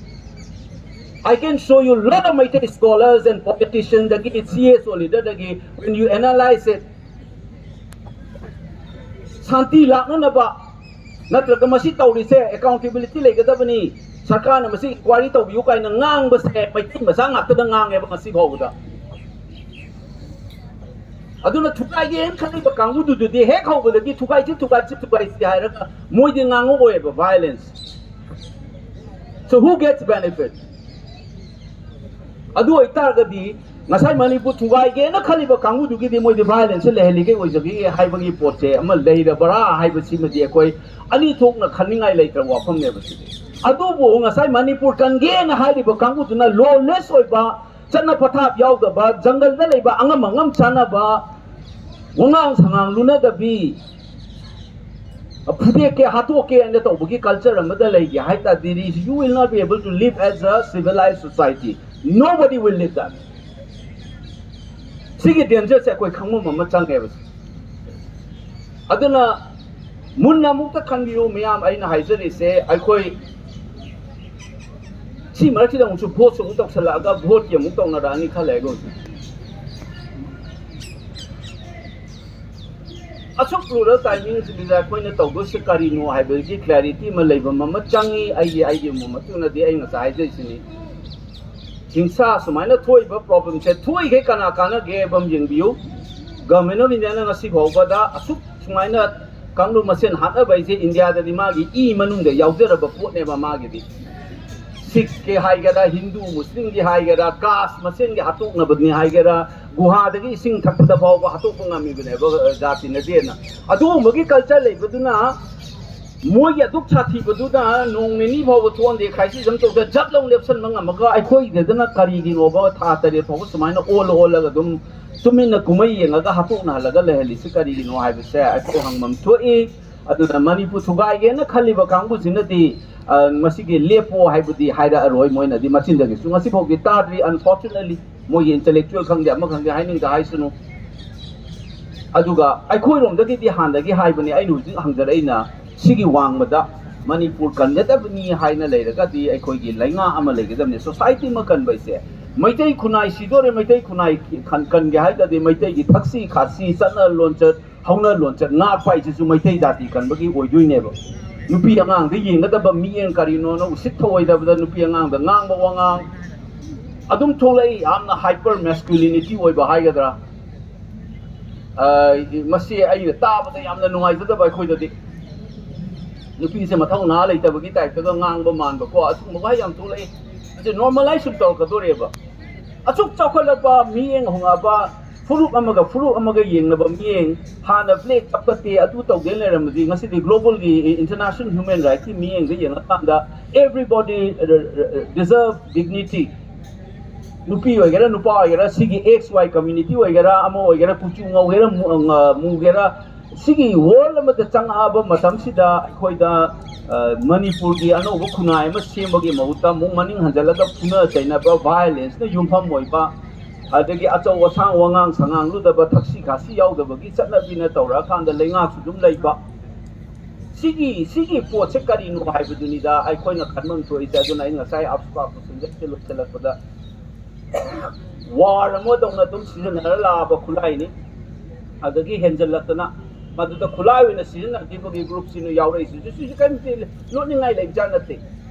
I can show you lot of Meitei scholars and politicians ꯗꯒꯤ, C S O leader ꯗꯒꯤ, when you analyze it, ꯁꯥꯟꯇꯤ ꯂꯥꯛꯅꯅꯕ ꯅꯠꯇ꯭ꯔꯒ ꯃꯁꯤ ꯇꯧꯔꯤꯁꯦ ꯑꯦꯀꯥꯎꯟꯇꯦꯕꯤꯂꯤꯇꯤ ꯂꯩꯒꯗꯕꯅꯤ, ꯁꯔꯀꯥꯔꯅ ꯃꯁꯤ ꯏꯟꯀ꯭ꯋꯥꯏꯔꯤ ꯇꯧꯕꯤꯌꯨ ꯀꯥꯏꯅ ꯉꯥꯡꯕꯁꯦ ꯃꯩꯇꯩ ꯃꯆꯥ ꯉꯥꯛꯇꯗ ꯉꯥꯡꯉꯦꯕ ꯉꯁꯤ ꯐꯥꯎꯕꯗ꯫ ꯑꯗꯨꯅ ꯊꯨꯒꯥꯏꯒꯦꯅ ꯈꯜꯂꯤꯕ ꯀꯥꯡꯕꯨꯗꯨꯗꯨꯗꯤ ꯍꯦꯛ ꯍꯧꯕꯗꯒꯤ ꯊꯨꯒꯥꯏꯁꯤ, ꯊꯨꯒꯥꯏꯁꯤ, ꯊꯨꯒꯥꯏꯁꯤ ꯍꯥꯏꯔꯒ ꯃꯣꯏꯗꯤ ꯉꯥꯡꯉꯛꯑꯣꯏꯕ violence꯫ So who gets benefit? ꯑꯗꯨ ꯑꯣꯏꯇꯥꯔꯒꯗꯤ ꯉꯁꯥꯏ ꯃꯅꯤꯄꯨꯔ ꯊꯨꯒꯥꯏꯒꯦꯅ ꯈꯜꯂꯤꯕ ꯀꯥꯡꯕꯨꯗꯨꯒꯤꯗꯤ ꯃꯣꯏꯗꯤ violence ꯂꯩꯍꯜꯂꯤꯒꯩ ꯑꯣꯏꯖꯈꯤꯒꯦ ꯍꯥꯏꯕꯒꯤ ꯄꯣꯠꯁꯦ ꯑꯃ ꯂꯩꯔꯕ꯭ꯔꯥ ꯍꯥꯏꯕꯁꯤꯃꯗꯤ ꯑꯩꯈꯣꯏ ꯑꯅꯤ ꯊꯣꯛꯅ ꯈꯟꯅꯤꯡꯉꯥꯏ ꯂꯩꯇ꯭ꯔꯕ ꯋꯥꯐꯝꯅꯦꯕ ꯁꯤꯗꯤ꯫ ꯑꯗꯨꯕꯨ ꯉꯁꯥꯏ ꯃꯅꯤꯄꯨꯔ ꯀꯟꯒꯦꯅ ꯍꯥꯏꯔꯤꯕ ꯀꯥꯡꯕꯨꯗꯨꯅ lawless ꯑꯣꯏꯕ ꯆꯠꯅ ꯄꯊꯥꯞ ꯌꯥꯎꯗꯕ, ꯖꯪꯒꯜꯗ ꯂꯩꯕ ꯑꯉꯝ ꯑꯉꯝ ꯆꯥꯅꯕ, ꯋꯥꯉꯥꯡ ꯁꯉꯥꯡ ꯂꯨꯅꯗꯕꯤ, ꯐꯨꯗꯦꯛꯀꯦ ꯍꯥꯠꯇꯣꯛꯀꯦ ꯍꯥꯏꯅ ꯇꯧꯕꯒꯤ ꯀꯜꯆꯔ ꯑꯃꯗ ꯂꯩꯒꯦ ꯍꯥꯏ ꯇꯥꯔꯗꯤ, you will not be able to live as a civilized society. Nobody will live that. ꯁꯤꯒꯤ ꯗꯦꯟꯖꯔꯁꯦ ꯑꯩꯈꯣꯏ ꯈꯪꯐꯝ ꯑꯃ ꯆꯪꯉꯦꯕ꯫ ꯑꯗꯨꯅ ꯃꯨꯟꯅ ꯑꯃꯨꯛꯇ ꯈꯟꯕꯤꯌꯨ ꯃꯤꯌꯥꯝ, ꯑꯩꯅ ꯍꯥꯏꯖꯔꯤꯁꯦ꯫ ꯑꯩꯈꯣꯏ ꯁꯤ ꯃꯔꯛꯁꯤꯗ ꯑꯃꯨꯛꯁꯨ ꯚꯣꯠꯁꯨ ꯑꯃꯨꯛ ꯇꯧꯁꯜꯂꯛꯑꯒ ꯚꯣꯠꯀꯤ ꯑꯃꯨꯛ ꯇꯧꯅꯔꯛꯑꯅꯤ ꯈꯜꯂꯦ ꯑꯩꯉꯣꯟꯗ꯫ ꯑꯁꯨꯛ ꯂꯨꯔ ꯇꯥꯏꯃꯤꯡꯁꯤꯗ ꯑꯩꯈꯣꯏꯅ ꯇꯧꯗꯣꯏꯁꯦ ꯀꯔꯤꯅꯣ ꯍꯥꯏꯕꯒꯤ ꯀ꯭ꯂꯦꯔꯤꯇꯤ ꯑꯃ ꯂꯩꯕ ꯑꯃ ꯆꯪꯉꯤ꯫ ꯑꯩꯒꯤ ꯑꯩꯒꯤ ꯃꯣꯠ ꯃꯇꯨꯡꯗꯗꯤ ꯑꯩ ꯉꯁꯥꯏ ꯍꯥꯏꯖꯔꯤꯁꯤꯅꯤ꯫ ꯍꯤꯡꯁꯥ ꯁꯨꯃꯥꯏꯅ ꯊꯣꯛꯏꯕ ꯄ꯭ꯔꯣꯕ꯭ꯂꯦꯝꯁꯦ ꯊꯣꯛꯏꯈꯩ ꯀꯅꯥ ꯀꯥꯟꯅꯒꯦ ꯍꯥꯏꯕ ꯑꯃ ꯌꯦꯡꯕꯤꯌꯨ꯫ ꯒꯚꯔꯟꯃꯦꯟꯠ ꯑꯣꯐ ꯏꯟꯗꯤꯌꯥꯅ ꯉꯁꯤ ꯐꯥꯎꯕꯗ ꯑꯁꯨꯛ ꯁꯨꯃꯥꯏꯅ ꯀꯥꯡꯂꯨꯞ ꯃꯁꯦꯟ ꯍꯥꯠꯅꯕ ꯍꯥꯏꯁꯦ ꯏꯟꯗꯤꯌꯥꯗꯗꯤ ꯃꯥꯒꯤ ꯏ ꯃꯅꯨꯡꯗ ꯌꯥꯎꯖꯔꯕ ꯄꯣꯠꯅꯦꯕ꯫ ꯃꯥꯒꯤꯗꯤ ꯁꯤꯈꯀꯤ ꯍꯥꯏꯒꯦꯔꯥ, ꯍꯤꯟꯗꯨ ꯃꯨꯁꯂꯤꯝꯒꯤ ꯍꯥꯏꯒꯦꯔꯥ, ꯀꯥꯁ ꯃꯁꯦꯟꯒꯤ ꯍꯥꯠꯇꯣꯛꯅꯕꯅꯤ ꯍꯥꯏꯒꯦꯔꯥ, ꯒꯨꯍꯥꯗꯒꯤ ꯏꯁꯤꯡ ꯊꯛꯄꯗ ꯐꯥꯎꯕ ꯍꯥꯠꯇꯣꯛꯄ ꯉꯝꯃꯤꯕꯅꯦꯕ, ꯑ, ꯖꯥꯇꯤꯅꯗꯦꯅ꯫ ꯑꯗꯨꯒꯨꯝꯕꯒꯤ ꯀꯜꯆꯔ ꯂꯩꯕꯗꯨꯅ ꯃꯣꯏꯒꯤ ꯑꯗꯨꯛ ꯁꯥꯊꯤꯕꯗꯨꯅ ꯅꯣꯡ ꯅꯤꯅꯤ ꯐꯥꯎꯕ ꯊꯣꯛꯍꯟꯗꯦ, ꯈ꯭ꯔꯥꯏꯁꯤꯁ ꯑꯃ ꯇꯧꯗ ꯖꯠ ꯂꯧ ꯂꯦꯞꯁꯟꯕ ꯉꯝꯃꯒ ꯑꯩꯈꯣꯏꯗꯗꯅ ꯀꯔꯤꯒꯤꯅꯣꯕ ꯊꯥ ꯇꯔꯦꯠ ꯐꯥꯎꯕ ꯁꯨꯃꯥꯏꯅ ꯑꯣꯜꯂ ꯑꯣꯜꯂꯒ ꯑꯗꯨꯝ ꯇꯨꯃꯤꯟꯅ ꯀꯨꯝꯍꯩ ꯌꯦꯡꯉꯒ ꯍꯥꯠꯇꯣꯛꯅꯍꯜꯂꯒ ꯂꯩꯍꯜꯂꯤꯁꯤ ꯀꯔꯤꯒꯤꯅꯣ ꯍꯥꯏꯕꯁꯦ ꯑꯩꯈꯣꯏ ꯍꯪꯐꯝ ꯊꯣꯛꯏ꯫ ꯑꯗꯨꯅ ꯃꯅꯤꯄꯨꯔ ꯊꯨꯒꯥꯏꯒꯦꯅ ꯈꯜꯂꯤꯕ ꯀꯥꯡꯕꯨꯁꯤꯅꯗꯤ, ꯑ, ꯃꯁꯤꯒꯤ ꯂꯦꯞꯄꯣ ꯍꯥꯏꯕꯗꯤ ꯍꯥꯏꯔꯛꯑꯔꯣꯏ꯫ ꯃꯣꯏꯅꯗꯤ ꯃꯆꯤꯟꯗꯒꯤꯁꯨ ꯉꯁꯤꯐꯥꯎꯗꯤ ꯇꯥꯗ꯭ꯔꯤ, unfortunately꯫ ꯃꯣꯏꯒꯤ intellectual ꯈꯪꯗꯦ, ꯑꯃ ꯈꯪꯗꯦ, ꯍꯥꯏꯅꯤꯡꯗ ꯍꯥꯏꯁꯅꯨ꯫ ꯑꯗꯨꯒ ꯑꯩꯈꯣꯏꯔꯣꯝꯗꯒꯤꯗꯤ ꯍꯥꯟꯅꯗꯒꯤ ꯍꯥꯏꯕꯅꯤ, ꯑꯩꯅ ꯍꯧꯖꯤꯛ ꯍꯪꯖꯔꯛꯏꯅ ꯁꯤꯒꯤ ꯋꯥꯡꯃꯗ ꯃꯅꯤꯄꯨꯔ ꯀꯟꯒꯗꯕꯅꯤ ꯍꯥꯏꯅ ꯂꯩꯔꯒꯗꯤ ꯑꯩꯈꯣꯏꯒꯤ ꯂꯩꯉꯥꯛ ꯑꯃ ꯂꯩꯒꯗꯕꯅꯤ, society ꯑꯃ ꯀꯟꯕ ꯍꯥꯏꯁꯦ꯫ ꯃꯩꯇꯩ ꯈꯨꯟꯅꯥꯏ ꯁꯤꯗꯣꯔꯦ, ꯃꯩꯇꯩ ꯈꯨꯟꯅꯥꯏ ꯀꯟ-, ꯀꯟꯒꯦ ꯍꯥꯏꯔꯒꯗꯤ ꯃꯩꯇꯩꯒꯤ ꯊꯛꯁꯤ ꯈꯥꯁꯤ, ꯆꯠꯅ ꯂꯣꯟꯆꯠ, ꯍꯧꯅ ꯂꯣꯟꯆꯠ ꯉꯥꯛꯄ ꯍꯥꯏꯁꯤꯁꯨ ꯃꯩꯇꯩ ꯖꯥꯇꯤ ꯀꯟꯕꯒꯤ ꯑꯣꯏꯗꯣꯏꯅꯦꯕ꯫ ꯅꯨꯄꯤ ꯑꯉꯥꯡꯗ ꯌꯦꯡꯒꯗꯕ ꯃꯤꯠꯌꯦꯡ ꯀꯔꯤꯅꯣꯅ ꯎꯁꯤꯠ ꯊꯑꯣꯏꯗꯕꯗ ꯅꯨꯄꯤ ꯑꯉꯥꯡꯗ ꯉꯥꯡꯕ ꯋꯥꯉꯥꯡ ꯑꯗꯨꯝ ꯊꯣꯛꯂꯛꯏ꯫ ꯌꯥꯝꯅ hyper masculinity ꯑꯣꯏꯕ ꯍꯥꯏꯒꯗ꯭ꯔꯥ, ꯑ, ꯃꯁꯤ ꯑꯩꯅ ꯇꯥꯕꯗ ꯌꯥꯝꯅ ꯅꯨꯡꯉꯥꯏꯖꯗꯕ꯫ ꯑꯩꯈꯣꯏꯗꯗꯤ ꯅꯨꯄꯤꯁꯦ ꯃꯊꯧꯅꯥ ꯂꯩꯇꯕꯒꯤ ꯇꯥꯏꯞꯇꯒ ꯉꯥꯡꯕ ꯃꯥꯟꯕꯀꯣ, ꯑꯁꯤꯒꯨꯝꯕ ꯋꯥꯍꯩ ꯌꯥꯝ ꯊꯣꯛꯂꯛꯏ꯫ ꯑꯁꯤ normalize ꯁꯨꯝ ꯇꯧꯔꯛꯀꯗꯣꯔꯦꯕ꯫ ꯑꯁꯨꯛ ꯆꯥꯎꯈꯠꯂꯛꯄ, ꯃꯤꯠꯌꯦꯡ ꯍꯣꯡꯉꯛꯑꯕ, ꯐꯨꯔꯨꯞ ꯑꯃꯒ ꯐꯨꯔꯨꯞ ꯑꯃꯒ ꯌꯦꯡꯅꯕ ꯃꯤꯠꯌꯦꯡ, ꯍꯥꯟꯅ black ꯆꯞꯀꯠꯇꯦ, ꯑꯗꯨ ꯇꯧꯗꯦ ꯂꯩꯔꯝꯕꯗꯤ ꯉꯁꯤꯗꯤ global ꯒꯤ, international human rights ꯀꯤ ꯃꯤꯠꯌꯦꯡꯗ ꯌꯦꯡꯉꯀꯥꯟꯗ everybody, uh, uh, deserve dignity꯫ ꯅꯨꯄꯤ ꯑꯣꯏꯒꯦꯔꯥ, ꯅꯨꯄꯥ ꯑꯣꯏꯒꯦꯔꯥ, ꯁꯤꯒꯤ ꯑꯦꯛꯁ ꯋꯥꯏ ꯀꯝꯃ꯭ꯌꯨꯅꯤꯇꯤ ꯑꯣꯏꯒꯦꯔꯥ, ꯑꯃ ꯑꯣꯏꯒꯦꯔꯥ, ꯀꯨꯆꯨ ꯉꯧꯒꯦꯔꯥ, ꯃꯨ-, ꯉ-, ꯃꯨꯒꯦꯔꯥ, ꯁꯤꯒꯤ ꯋꯥꯔꯜ ꯑꯃꯗ ꯆꯪꯉꯛꯑꯕ ꯃꯇꯝꯁꯤꯗ ꯑꯩꯈꯣꯏꯗ, ꯑ, ꯃꯅꯤꯄꯨꯔꯒꯤ ꯑꯅꯧꯕ ꯈꯨꯟꯅꯥꯏ ꯑꯃ ꯁꯦꯝꯕꯒꯤ ꯃꯍꯨꯠꯇ ꯑꯃꯨꯛ ꯃꯅꯤꯡ ꯍꯟꯖꯜꯂꯒ ꯐꯨꯅ ꯆꯩꯅꯕ, ꯚꯥꯏꯑꯣꯂꯦꯟꯁꯅ ꯌꯨꯝꯐꯝ ꯑꯣꯏꯕ, ꯑꯗꯒꯤ ꯑꯆꯧ ꯑꯁꯥꯡ, ꯋꯥꯉꯥꯡ ꯁꯉꯥꯡꯂꯨꯗꯕ, ꯊꯛꯁꯤ ꯈꯥꯁꯤ ꯌꯥꯎꯗꯕꯒꯤ ꯆꯠꯅꯕꯤꯅ ꯇꯧꯔꯛꯑꯀꯥꯟꯗ ꯂꯩꯉꯥꯛꯁꯨ ꯑꯗꯨꯝ ꯂꯩꯕ, ꯁꯤꯒꯤ, ꯁꯤꯒꯤ ꯄꯣꯠꯁꯦ ꯀꯔꯤꯅꯣ ꯍꯥꯏꯕꯗꯨꯅꯤꯗ ꯑꯩꯈꯣꯏꯅ ꯈꯟꯐꯝ ꯊꯣꯛꯏꯁꯦ꯫ ꯑꯗꯨꯅ ꯑꯩ ꯉꯁꯥꯏ ꯑꯞꯁꯄꯥ ꯄꯨꯁꯤꯟꯖꯠꯁꯦ ꯂꯣꯏꯁꯤꯜꯂꯛꯄꯗ, ꯋꯥꯔ ꯑꯃꯗꯧꯅ ꯑꯗꯨꯝ ꯁꯤꯖꯤꯟꯅꯔ ꯂꯥꯛꯑꯕ ꯈꯨꯠꯂꯥꯏꯅꯤ꯫ ꯑꯗꯒꯤ ꯍꯦꯟꯖꯜꯂꯛꯇꯅ ꯃꯗꯨꯗ ꯈꯨꯠꯂꯥꯏ ꯑꯣꯏꯅ ꯁꯤꯖꯤꯟꯅꯈꯤꯕꯒꯤ ꯒ꯭ꯔꯨꯞꯁꯤꯅ ꯌꯥꯎꯔꯛꯏꯁꯤꯁꯨ, ꯁꯤꯁꯨ ꯀꯔꯤꯝꯇ ꯂꯣꯠꯅꯤꯡꯉꯥꯏ ꯂꯩꯕꯖꯥꯠ ꯅꯠꯇꯦ꯫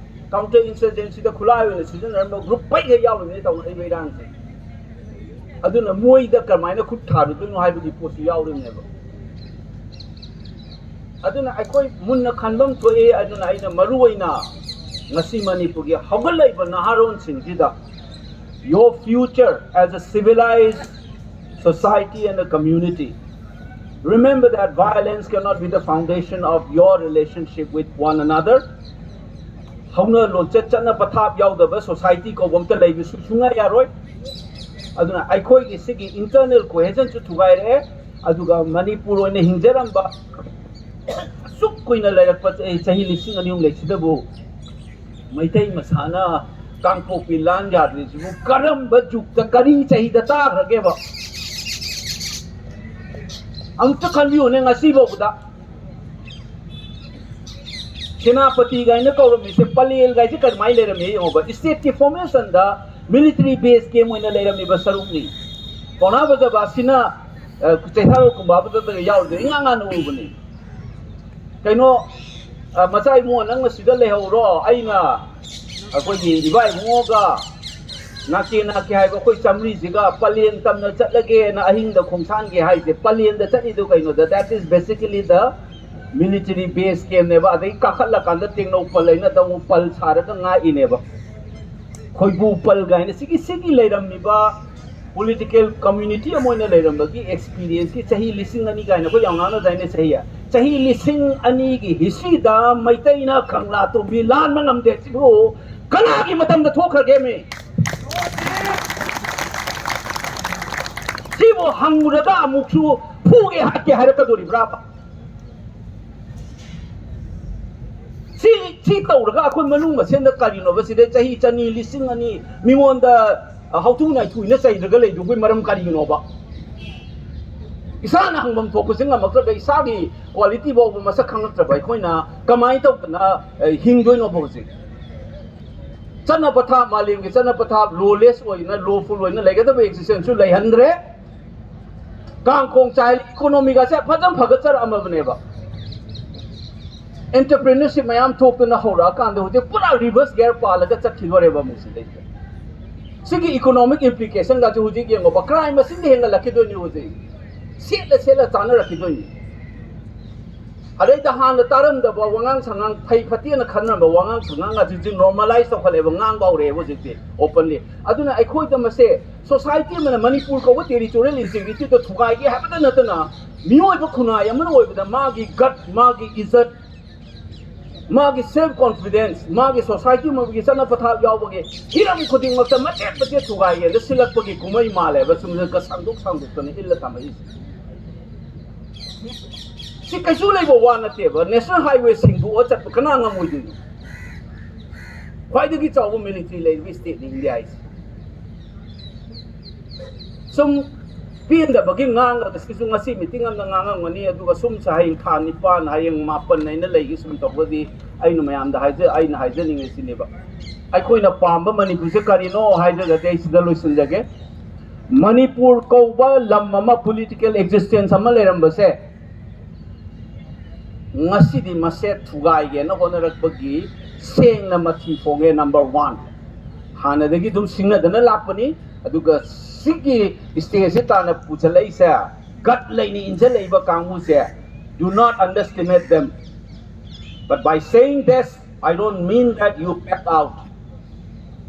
ꯀꯥꯎꯟꯇꯔ ꯏꯟꯁꯔꯖꯦꯟꯁꯤꯗ ꯈꯨꯠꯂꯥꯏ ꯑꯣꯏꯅ ꯁꯤꯖꯤꯟꯅꯔꯝꯕ ꯒ꯭ꯔꯨꯞ ꯄꯩꯈꯩ ꯌꯥꯎꯔꯤꯕꯅꯤ ꯇꯧꯅꯔꯤꯕ ꯏꯔꯥꯡꯁꯦ꯫ ꯑꯗꯨꯅ ꯃꯣꯏꯗ ꯀꯃꯥꯏꯅ ꯈꯨꯠ ꯊꯥꯔꯨꯗꯣꯏꯅꯣ ꯍꯥꯏꯕꯒꯤ ꯄꯣꯠꯁꯨ ꯌꯥꯎꯔꯤꯕꯅꯦꯕ꯫ ꯑꯗꯨꯅ ꯑꯩꯈꯣꯏ ꯃꯨꯟꯅ ꯈꯟꯐꯝ ꯊꯣꯛꯏ꯫ ꯑꯗꯨꯅ ꯑꯩꯅ ꯃꯔꯨ ꯑꯣꯏꯅ ꯉꯁꯤ ꯃꯅꯤꯄꯨꯔꯒꯤ ꯍꯧꯒꯠꯂꯛꯏꯕ ꯅꯍꯥꯔꯣꯟꯁꯤꯡꯁꯤꯗ, your future as a civilized society and a community, remember that violence cannot be the foundation of your relationship with one another. ꯍꯧꯅ ꯂꯣꯟꯆꯠ, ꯆꯠꯅ ꯄꯊꯥꯞ ꯌꯥꯎꯗꯕ ꯁꯣꯁꯥꯏꯇꯤ ꯀꯧꯕ ꯑꯝꯇ ꯂꯩꯕꯁꯨ ꯁꯨꯡꯌꯥ ꯌꯥꯔꯣꯏ꯫ ꯑꯗꯨꯅ ꯑꯩꯈꯣꯏꯒꯤ ꯁꯤꯒꯤ ꯏꯟꯇꯔꯅꯦꯜ ꯀꯣꯍꯦꯖꯟꯁꯨ ꯊꯨꯒꯥꯏꯔꯛꯑꯦ꯫ ꯑꯗꯨꯒ ꯃꯅꯤꯄꯨꯔ ꯑꯣꯏꯅ ꯍꯤꯡꯖꯔꯝꯕ ꯑꯁꯨꯛ ꯀꯨꯏꯅ ꯂꯩꯔꯛꯄ ꯆꯍꯤ, ꯆꯍꯤ ꯂꯤꯁꯤꯡ ꯑꯅꯤ ꯑꯍꯨꯝ ꯂꯩꯁꯤꯗꯕꯨ ꯃꯩꯇꯩ ꯃꯁꯥꯅ ꯀꯥꯡꯄꯣꯛꯄꯤ ꯂꯥꯟ ꯌꯥꯗ꯭ꯔꯤꯁꯤꯕꯨ ꯀꯔꯝꯕ ꯖꯨꯛꯇ, ꯀꯔꯤ ꯆꯍꯤꯗ ꯇꯥꯈ꯭ꯔꯒꯦꯕ? ꯑꯃꯨꯛꯇ ꯈꯟꯕꯤꯌꯨꯅꯦ, ꯉꯁꯤ ꯐꯥꯎꯕꯗ꯫ ꯁꯦꯅꯥꯄꯇꯤ ꯀꯥꯏꯅ ꯀꯧꯔꯝꯃꯤꯁꯦ, ꯄꯂꯦꯜ ꯀꯥꯏꯁꯦ ꯀꯃꯥꯏꯅ ꯂꯩꯔꯝꯃꯤ ꯌꯦꯡꯉꯣꯕ꯫ ꯁ꯭ꯇꯦꯠꯀꯤ ꯐꯣꯔꯃꯦꯁꯟꯗ ꯃꯤꯂꯤꯇꯔꯤ ꯕꯦꯁ ꯀꯦꯝ ꯑꯣꯏꯅ ꯂꯩꯔꯝꯃꯤꯕ ꯁꯔꯨꯛꯅꯤ꯫ ꯄꯥꯎꯅꯥ ꯕ꯭ꯔꯖꯕꯥꯁꯤꯅ, ꯑ, ꯆꯩꯊꯥꯔꯣꯜ ꯀꯨꯝꯕꯥꯕꯗ ꯌꯥꯎꯔꯤꯗꯣ ꯏꯉꯥꯡ ꯉꯥꯟꯅ ꯎꯕꯅꯤ꯫ ꯀꯩꯅꯣ, ꯑ, "ꯃꯆꯥ ꯏꯕꯨꯡꯉꯣ, ꯅꯪꯅ ꯁꯤꯗ ꯂꯩꯍꯧꯔꯣ, ꯑꯩꯅ ꯑꯩꯈꯣꯏꯒꯤ ꯏꯕꯥ ꯏꯕꯨꯡꯉꯣꯒ ꯅꯥꯀꯦ ꯅꯥꯀꯦ ꯍꯥꯏꯕ ꯑꯩꯈꯣꯏ ꯆꯥꯃꯔꯤꯁꯤꯒ ꯄꯂꯦꯟ ꯇꯝꯅ ꯆꯠꯂꯒꯦꯅ ꯑꯍꯤꯡꯗ ꯈꯣꯡꯁꯥꯟꯒꯦ" ꯍꯥꯏꯁꯦ꯫ ꯄꯂꯦꯟꯗ ꯆꯠꯂꯤꯗꯣ ꯀꯩꯅꯣꯗ, that is basically the military base campꯅꯦꯕ꯫ ꯑꯗꯩ ꯀꯥꯈꯠꯂꯀꯥꯟꯗ ꯇꯦꯡꯅꯧ ꯄꯜ ꯍꯥꯏꯅ ꯇꯧ ꯄꯜ ꯁꯥꯔꯒ ꯉꯥꯛꯏꯅꯦꯕ꯫ ꯈꯣꯏꯕꯨ ꯄꯜ ꯀꯥꯏꯅ ꯁꯤꯒꯤ, ꯁꯤꯒꯤ ꯂꯩꯔꯝꯃꯤꯕ ꯄꯣꯂꯤꯇꯤꯀꯦꯜ ꯀꯝꯃ꯭ꯌꯨꯅꯤꯇꯤ ꯑꯃ ꯑꯣꯏꯅ ꯂꯩꯔꯝꯕꯒꯤ ꯑꯦꯛꯁꯄꯤꯔꯤꯌꯦꯟꯁꯀꯤ ꯆꯍꯤ ꯂꯤꯁꯤꯡ ꯑꯅꯤ ꯀꯥꯏꯅ ꯑꯩꯈꯣꯏ ꯌꯥꯝ ꯉꯥꯡꯅꯗꯥꯏꯅꯦ ꯆꯍꯤ꯫ ꯆꯍꯤ ꯂꯤꯁꯤꯡ ꯑꯅꯤꯒꯤ ꯍꯤꯁꯇ꯭ꯔꯤꯗ ꯃꯩꯇꯩꯅ ꯀꯪꯂꯥ ꯇꯣꯝꯕꯤ ꯂꯥꯟꯕ ꯉꯝꯗꯦ ꯁꯤꯕꯨ ꯀꯅꯥꯒꯤ ꯃꯇꯝꯗ ꯊꯣꯛꯈ꯭ꯔꯒꯦ ꯃꯤ? ꯁꯤꯕꯨ ꯍꯪꯉꯨꯔꯒ ꯑꯃꯨꯛꯁꯨ ꯐꯨꯒꯦ ꯍꯥꯠꯀꯦ ꯍꯥꯏꯔꯛꯀꯗꯣꯔꯤꯕ꯭ꯔꯥꯕ? ꯁꯤ ꯁꯤ ꯇꯧꯔꯒ ꯑꯩꯈꯣꯏ ꯃꯅꯨꯡ ꯃꯁꯦꯟꯗ ꯀꯔꯤꯅꯣꯕ? ꯁꯤꯗ ꯆꯍꯤ ꯆꯅꯤ, ꯂꯤꯁꯤꯡ ꯑꯅꯤ ꯃꯤꯉꯣꯟꯗ ꯍꯧꯊꯨ ꯅꯥꯏꯊꯨꯅ ꯆꯩꯔꯒ ꯂꯩꯗꯨꯒꯤ ꯃꯔꯝ ꯀꯔꯤꯒꯤꯅꯣꯕ? ꯏꯁꯥꯅ ꯍꯪꯐꯝ ꯊꯣꯛꯄꯁꯤ ꯉꯝꯃꯛꯇ꯭ꯔꯒ, ꯏꯁꯥꯒꯤ ꯀ꯭ꯋꯥꯂꯤꯇꯤ ꯐꯥꯎꯕ ꯃꯁꯛ ꯈꯪꯉꯛꯇ꯭ꯔꯕ ꯑꯩꯈꯣꯏꯅ ꯀꯃꯥꯏꯅ ꯇꯧꯗꯅ ꯍꯤꯡꯗꯣꯏꯅꯣꯕ ꯍꯧꯖꯤꯛ? ꯆꯠꯅ ꯄꯊꯥꯞ, ꯃꯥꯂꯦꯝꯒꯤ ꯆꯠꯅ ꯄꯊꯥꯞ ꯂꯣꯂꯦꯁ ꯑꯣꯏꯅ, ꯂꯣꯐꯨꯜ ꯑꯣꯏꯅ ꯂꯩꯒꯗꯕ ꯑꯦꯛꯖꯤꯁꯇꯦꯟꯁꯁꯨ ꯂꯩꯍꯟꯗ꯭ꯔꯦ꯫ ꯀꯥꯡꯈꯣꯡ ꯆꯥꯏ, ꯏꯀꯣꯅꯣꯃꯤꯒꯁꯦ ꯐꯖꯅ ꯐꯒꯠꯆꯔꯛꯑꯝꯃꯕꯅꯦꯕ꯫ ꯑꯦꯟꯇꯔꯄ꯭ꯔꯤꯅꯔꯁꯤꯞ ꯃꯌꯥꯝ ꯊꯣꯛꯇꯅ ꯍꯧꯔꯛꯑꯀꯥꯟꯗ ꯍꯧꯖꯤꯛ ꯄꯨꯔꯥ ꯔꯤꯚꯔꯁ ꯒꯤꯌꯔ ꯄꯥꯜꯂꯒ ꯆꯠꯈꯤꯗꯣꯔꯦꯕ ꯑꯃꯨꯛ ꯁꯤꯗꯩꯁꯤꯗ꯫ ꯁꯤꯒꯤ ꯏꯀꯣꯅꯣꯃꯤꯛ ꯏꯝꯄ꯭ꯂꯤꯀꯦꯁꯟꯒꯁꯨ ꯍꯧꯖꯤꯛ ꯌꯦꯡꯉꯣꯕ, ꯀ꯭ꯔꯥꯏꯝ ꯃꯁꯤꯡꯗꯤ ꯍꯦꯟꯒꯠꯂꯛꯈꯤꯗꯣꯏꯅꯤ ꯍꯧꯖꯤꯛ, ꯁꯦꯠꯂ ꯁꯦꯠꯂ ꯆꯥꯅꯔꯛꯈꯤꯗꯣꯏꯅꯤ꯫ ꯑꯗꯩꯗ ꯍꯥꯟꯅ ꯇꯥꯔꯝꯗꯕ ꯋꯥꯉꯥꯡ ꯁꯉꯥꯡ, ꯐꯩ ꯐꯠꯇꯦꯅ ꯈꯟꯅꯔꯝꯕ ꯋꯥꯉꯥꯡ ꯁꯉꯥꯡ ꯑꯁꯤꯁꯨ ꯅꯣꯔꯃꯦꯂꯥꯏꯁ ꯇꯧꯈꯠꯂꯛꯑꯦꯕ, ꯉꯥꯡꯕ ꯍꯧꯔꯛꯑꯦꯕ ꯍꯧꯖꯤꯛꯇꯤ ꯑꯣꯄꯟꯂꯤ꯫ ꯑꯗꯨꯅ ꯑꯩꯈꯣꯏꯗ ꯃꯁꯦ, ꯁꯣꯁꯥꯏꯇꯤ ꯑꯃꯅ, ꯃꯅꯤꯄꯨꯔ ꯀꯧꯕ ꯇꯦꯔꯤꯇꯣꯔꯤꯌꯦꯜ ꯏꯟꯇꯦꯒ꯭ꯔꯤꯇꯤꯗ ꯊꯨꯒꯥꯏꯒꯦ ꯍꯥꯏꯕꯇ ꯅꯠꯇꯅ, ꯃꯤꯑꯣꯏꯕ ꯈꯨꯟꯅꯥꯏ ꯑꯃꯅ ꯑꯣꯏꯕꯗ ꯃꯥꯒꯤ ꯒꯠ, ꯃꯥꯒꯤ ꯏꯖꯠ, ꯃꯥꯒꯤ ꯁꯦꯜꯐ ꯀꯣꯟꯐꯤꯗꯦꯟꯁ, ꯃꯥꯒꯤ ꯁꯣꯁꯥꯏꯇꯤ ꯑꯃꯒꯤ ꯆꯠꯅ ꯄꯊꯥꯞ ꯌꯥꯎꯕꯒꯤ ꯍꯤꯔꯝ ꯈꯨꯗꯤꯡꯃꯛꯇ ꯃꯆꯦꯠ ꯃꯆꯦꯠ ꯊꯨꯒꯥꯏꯒꯦꯅ ꯁꯤꯜꯂꯛꯄꯒꯤ ꯀꯨꯝꯍꯩ ꯃꯥꯜꯂꯦꯕ, ꯁꯨꯝ ꯁꯥꯡꯗꯣꯛ ꯁꯥꯡꯗꯣꯛꯇꯅ ꯏꯜꯂ ꯊꯝꯃꯛꯏꯁꯦ꯫ ꯁꯤ ꯀꯩꯁꯨ ꯂꯩꯕ ꯋꯥ ꯅꯠꯇꯦꯕ꯫ ꯅꯦꯁꯅꯦꯜ ꯍꯥꯏꯋꯦ ꯁꯦꯡꯗꯣꯛꯑ ꯆꯠꯄ ꯀꯅꯥ ꯉꯝꯃꯣꯏꯗꯣꯏꯅꯣ? ꯈ꯭ꯋꯥꯏꯗꯒꯤ ꯆꯥꯎꯕ ꯃꯤꯂꯤꯇꯔꯤ ꯂꯩꯔꯤꯕ ꯁ꯭ꯇꯦꯠꯅꯤ ꯏꯟꯗꯤꯌꯥ ꯍꯥꯏꯁꯦ꯫ ꯁꯨꯝ ꯄꯦꯟꯗꯕꯒꯤ ꯉꯥꯡꯉꯒ, ꯁꯤꯁꯨ ꯉꯁꯤ ꯃꯤꯇꯤꯡ ꯑꯃꯗ ꯉꯥꯡꯉꯝꯒꯅꯤ, ꯑꯗꯨꯒ ꯁꯨꯝꯁꯦ ꯍꯌꯦꯡ ꯊꯥ ꯅꯤꯄꯥꯟ, ꯍꯌꯦꯡ ꯃꯥꯄꯟ ꯍꯥꯏꯅ ꯂꯩꯒꯦ꯫ ꯁꯨꯝ ꯇꯧꯕꯗꯤ ꯑꯩꯅ ꯃꯌꯥꯝꯗ ꯍꯥꯏꯖ-, ꯑꯩꯅ ꯍꯥꯏꯖꯅꯤꯡꯉꯤ ꯁꯤꯅꯦꯕ, ꯑꯩꯈꯣꯏꯅ ꯄꯥꯝꯕ ꯃꯅꯤꯄꯨꯔꯁꯦ ꯀꯔꯤꯅꯣ ꯍꯥꯏꯗ꯭ꯔꯒꯗꯤ ꯑꯩ ꯁꯤꯗ ꯂꯣꯏꯁꯤꯟꯖꯒꯦ꯫ ꯃꯅꯤꯄꯨꯔ ꯀꯧꯕ ꯂꯝ ꯑꯃ, ꯄꯣꯂꯤꯇꯤꯀꯦꯜ ꯑꯦꯛꯖꯤꯁꯇꯦꯟꯁ ꯑꯃ ꯂꯩꯔꯝꯕꯁꯦ ꯉꯁꯤꯗꯤ ꯃꯁꯦ ꯊꯨꯒꯥꯏꯒꯦꯅ ꯍꯣꯠꯅꯔꯛꯄꯒꯤ ꯁꯦꯡꯅ ꯃꯊꯤ ꯐꯣꯡꯉꯦ꯫ ꯅꯝꯕꯔ ꯋꯥꯟ, ꯍꯥꯟꯅꯗꯒꯤ ꯑꯗꯨꯝ ꯁꯤꯡꯅꯗꯅ ꯂꯥꯛꯄꯅꯤ꯫ ꯑꯗꯨꯒ ꯁꯤꯒꯤ ꯁ꯭ꯇꯦꯖꯁꯤ ꯇꯥꯟꯅ ꯄꯨꯁꯜꯂꯛꯏꯁꯦ, ꯒꯠ ꯂꯩꯅ ꯏꯟꯁꯤꯜꯂꯛꯏꯕ ꯀꯥꯡꯕꯨꯁꯦ, do not underestimate them. But by saying this, I don't mean that you back out.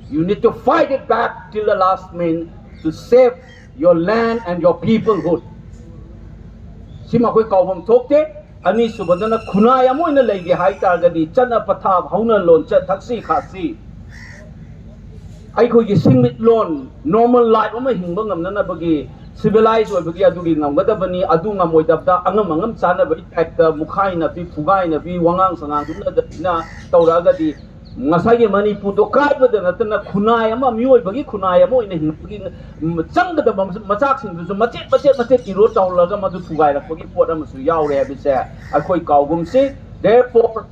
You need to fight it back till the last minute to save your land and your peoplehood. ꯁꯤꯃ ꯑꯩꯈꯣꯏ ꯀꯥꯎꯐꯝ ꯊꯣꯛꯇꯦ꯫ ꯑꯅꯤꯁꯨꯕꯗꯅ, ꯈꯨꯟꯅꯥꯏ ꯑꯃ ꯑꯣꯏꯅ ꯂꯩꯒꯦ ꯍꯥꯏ ꯇꯥꯔꯒꯗꯤ, ꯆꯠꯅ ꯄꯊꯥꯞ, ꯍꯧꯅ ꯂꯣꯟꯆꯠ, ꯊꯛꯁꯤ ꯈꯥꯁꯤ, ꯑꯩꯈꯣꯏꯒꯤ ꯁꯤꯟꯃꯤꯠꯂꯣꯟ, ꯅꯣꯔꯃꯦꯜ ꯂꯥꯏꯐ ꯑꯃ ꯍꯤꯡꯕ ꯉꯝꯅꯅꯕꯒꯤ ꯁꯤꯚꯤꯂꯥꯏꯁ ꯑꯣꯏꯕꯒꯤ ꯑꯗꯨꯒꯤ ꯉꯝꯒꯗꯕꯅꯤ꯫ ꯑꯗꯨ ꯉꯝꯃꯣꯏꯗꯕꯗ ꯑꯉꯝ ꯑꯉꯝ ꯆꯥꯅꯕꯒꯤ ꯇꯥꯏꯞꯇ ꯃꯨꯈꯥꯏꯅꯕꯤ ꯐꯨꯒꯥꯏꯅꯕꯤ ꯋꯥꯉꯥꯡ ꯁꯉꯥꯡꯗꯨꯅꯗꯅ ꯇꯧꯔꯛꯑꯒꯗꯤ ꯉꯁꯥꯏꯒꯤ ꯃꯅꯤꯄꯨꯔꯗꯣ ꯀꯥꯏꯕꯗ ꯅꯠꯇꯅ ꯈꯨꯟꯅꯥꯏ ꯑꯃ, ꯃꯤꯑꯣꯏꯕꯒꯤ ꯈꯨꯟꯅꯥꯏ ꯑꯃ ꯑꯣꯏꯅ ꯍꯤꯡꯕꯒꯤ ꯆꯪꯒꯗꯕ ꯃꯆꯥꯛꯁꯤꯡꯗꯨꯁꯨ ꯃꯆꯦꯠ ꯃꯆꯦꯠ ꯃꯆꯦꯠ ꯏꯔꯣ ꯇꯧꯍꯜꯂꯒ ꯃꯗꯨ ꯊꯨꯒꯥꯏꯔꯛꯄꯒꯤ ꯄꯣꯠ ꯑꯃꯁꯨ ꯌꯥꯎꯔꯦ ꯍꯥꯏꯕꯁꯦ ꯑꯩꯈꯣꯏ ꯀꯥꯎꯒꯨꯝꯁꯤ꯫ Therefore,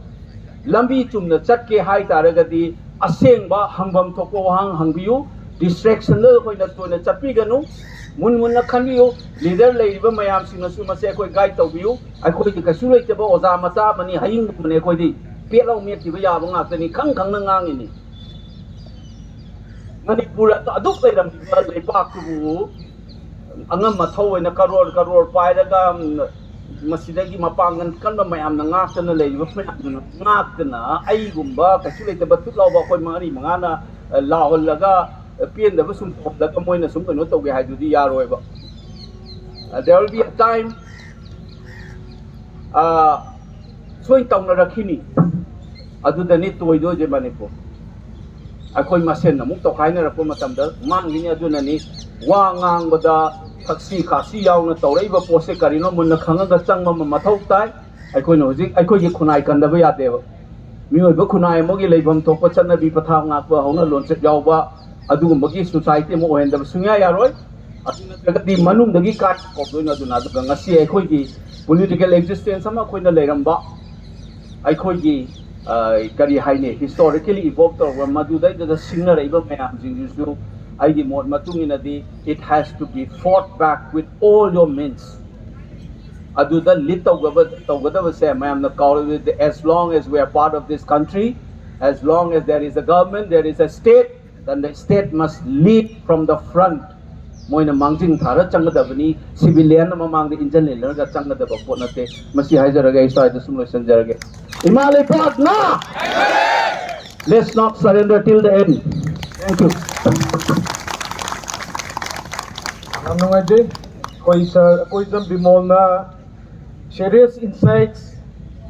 ꯂꯝꯕꯤ ꯆꯨꯝꯅ ꯆꯠꯀꯦ ꯍꯥꯏ ꯇꯥꯔꯒꯗꯤ ꯑꯁꯦꯡꯕ ꯍꯪꯐꯝ ꯊꯣꯛꯄ ꯋꯥꯍꯪ ꯍꯪꯕꯤꯌꯨ꯫ ꯗꯤꯁꯇ꯭ꯔꯦꯛꯁꯟꯗ ꯑꯩꯈꯣꯏꯅ ꯇꯣꯏꯅ ꯆꯠꯄꯤꯒꯅꯨ꯫ ꯃꯨꯟ ꯃꯨꯟꯅ ꯈꯟꯕꯤꯌꯨ꯫ ꯂꯤꯗꯔ ꯂꯩꯔꯤꯕ ꯃꯌꯥꯝꯁꯤꯡꯅꯁꯨ ꯃꯁꯦ ꯑꯩꯈꯣꯏ ꯒꯥꯏꯗ ꯇꯧꯕꯤꯌꯨ꯫ ꯑꯩꯈꯣꯏꯗꯤ ꯀꯩꯁꯨ ꯂꯩꯇꯕ ꯑꯣꯖꯥ ꯃꯆꯥ ꯑꯃꯅꯤ, ꯍꯌꯤꯡꯒꯨꯝꯕꯅꯤ꯫ ꯑꯩꯈꯣꯏꯗꯤ ꯄꯦꯠ ꯂꯥꯎ ꯃꯦꯠꯈꯤꯕ ꯌꯥꯕ ꯉꯥꯛꯇꯅꯤ, ꯈꯪ ꯈꯪꯅ ꯉꯥꯡꯉꯤꯅꯤ꯫ ꯃꯅꯤꯄꯨꯔ ꯑꯗꯨꯛ ꯂꯩꯔꯝꯃꯤꯕ ꯂꯩꯕꯥꯛꯇꯨꯕꯨ ꯑꯉꯝ ꯑꯊꯧ ꯑꯣꯏꯅ ꯀꯔꯣꯔ ꯀꯔꯣꯔ ꯄꯥꯏꯔꯒ, ꯎꯝ, ꯃꯁꯤꯗꯒꯤ ꯃꯄꯥꯡꯒꯜ ꯀꯟꯕ ꯃꯌꯥꯝꯅ ꯉꯥꯛꯇꯅ ꯂꯩꯔꯤꯕ ꯃꯌꯥꯝꯗꯨꯅ ꯉꯥꯛꯇꯅ ꯑꯩꯒꯨꯝꯕ ꯀꯩꯁꯨ ꯂꯩꯇꯕ ꯊꯨꯠ ꯂꯥꯎꯕ ꯑꯩꯈꯣꯏ ꯃꯔꯤ ꯃꯉꯥꯅ, ꯑ, ꯂꯥꯎꯍꯜꯂꯒ, ꯑ, ꯄꯦꯟꯗꯕ ꯁꯨꯝ ꯊꯣꯛꯍꯜꯂꯒ ꯃꯣꯏꯅ ꯁꯨꯝ ꯀꯩꯅꯣ ꯇꯧꯒꯦ ꯍꯥꯏꯗꯨꯗꯤ ꯌꯥꯔꯣꯏꯕ꯫ Uh, there will be a time, uh, ꯁꯣꯏ ꯇꯧꯅꯔꯛꯈꯤꯅꯤ꯫ ꯑꯗꯨꯗꯅꯤ ꯇꯣꯏꯗꯣꯏꯁꯦ ꯃꯅꯤꯄꯨꯔ꯫ ꯑꯩꯈꯣꯏ ꯃꯁꯦꯟ ꯑꯃꯨꯛ ꯇꯧꯈꯥꯏꯅꯔꯛꯄ ꯃꯇꯝꯗ ꯃꯥꯡꯈꯤꯅꯤ꯫ ꯑꯗꯨꯅꯅꯤ ꯋꯥ ꯉꯥꯡꯕꯗ ꯊꯛꯁꯤ ꯈꯥꯁꯤ ꯌꯥꯎꯅ ꯇꯧꯔꯛꯏꯕ ꯄꯣꯠꯁꯦ ꯀꯔꯤꯅꯣ ꯃꯨꯟꯅ ꯈꯪꯉꯒ ꯆꯪꯕ ꯑꯃ ꯃꯊꯧ ꯇꯥꯏ꯫ ꯑꯩꯈꯣꯏꯅ ꯍꯧꯖꯤꯛ ꯑꯩꯈꯣꯏꯒꯤ ꯈꯨꯟꯅꯥꯏ ꯀꯟꯗꯕ ꯌꯥꯗꯦꯕ꯫ ꯃꯤꯑꯣꯏꯕ ꯈꯨꯟꯅꯥꯏ ꯑꯃꯒꯤ ꯂꯩꯐꯝ ꯊꯣꯛꯄ ꯆꯠꯅꯕꯤ ꯄꯊꯥꯞ ꯉꯥꯛꯄ ꯍꯧꯅ ꯂꯣꯟꯆꯠ ꯌꯥꯎꯕ ꯑꯗꯨꯒꯨꯝꯕꯒꯤ ꯁꯣꯁꯥꯏꯇꯤ ꯑꯃ ꯑꯣꯏꯍꯟꯗꯕ ꯁꯨꯡꯌꯥ ꯌꯥꯔꯣꯏ꯫ ꯑꯗꯨ ꯅꯠꯇ꯭ꯔꯒꯗꯤ ꯃꯅꯨꯡꯗꯒꯤ ꯀꯥꯏ ꯀꯧꯗꯣꯏꯅꯣ? ꯑꯗꯨꯅ ꯑꯗꯨꯒ ꯉꯁꯤ ꯑꯩꯈꯣꯏꯒꯤ ꯄꯣꯂꯤꯇꯤꯀꯦꯜ ꯑꯦꯛꯖꯤꯁꯇꯦꯟꯁ ꯑꯃ ꯑꯩꯈꯣꯏꯅ ꯂꯩꯔꯝꯕ, ꯑꯩꯈꯣꯏꯒꯤ, ꯑ, ꯀꯔꯤ ꯍꯥꯏꯅꯤ, ꯍꯤꯁꯇꯣꯔꯤꯀꯦꯂꯤ ꯏꯚꯣꯜꯕ ꯇꯧꯔꯕ ꯃꯗꯨꯗꯩꯗꯨꯗ ꯁꯤꯡꯅꯔꯛꯏꯕ ꯃꯌꯥꯝꯁꯤꯡꯁꯤꯁꯨ ꯑꯩꯒꯤ ꯃꯣꯠ ꯃꯇꯨꯡ ꯏꯟꯅꯗꯤ it has to be fought back with all your means꯫ ꯑꯗꯨꯗ ꯂꯤꯗ ꯇꯧꯒꯕ-, ꯇꯧꯒꯗꯕꯁꯦ ꯃꯌꯥꯝꯅ ꯀꯥꯎꯔꯣꯏ꯫ As long as we are part of this country, as long as there is a government, there is a state, then the state must lead from the front꯫ ꯃꯣꯏꯅ ꯃꯥꯡꯖꯤꯟ ꯊꯥꯔ ꯆꯪꯒꯗꯕꯅꯤ꯫ Civilian ꯃꯃꯥꯡꯗ engine ꯏꯜꯂꯒ ꯆꯪꯒꯗꯕ ꯄꯣꯠ ꯅꯠꯇꯦ꯫ ꯃꯁꯤ ꯍꯥꯏꯖꯔꯒꯦ, ꯑꯩ ꯁ꯭ꯋꯥꯏꯗ ꯁꯨꯝ ꯂꯣꯏꯁꯤꯟꯖꯔꯒꯦ꯫ ꯏꯃꯥ ꯂꯩꯕꯥꯛꯅ let's not surrender till the end. Thank you. ꯌꯥꯝ ꯅꯨꯡꯉꯥꯏꯖꯩ꯫ ꯑꯩꯈꯣꯏ ꯁꯥꯔ, ꯑꯩꯈꯣꯏ ꯏꯆꯟ ꯕꯤꯃꯣꯜꯅ ꯁꯦꯔꯤꯌꯁ ꯏꯟꯁꯥꯏꯠꯁ,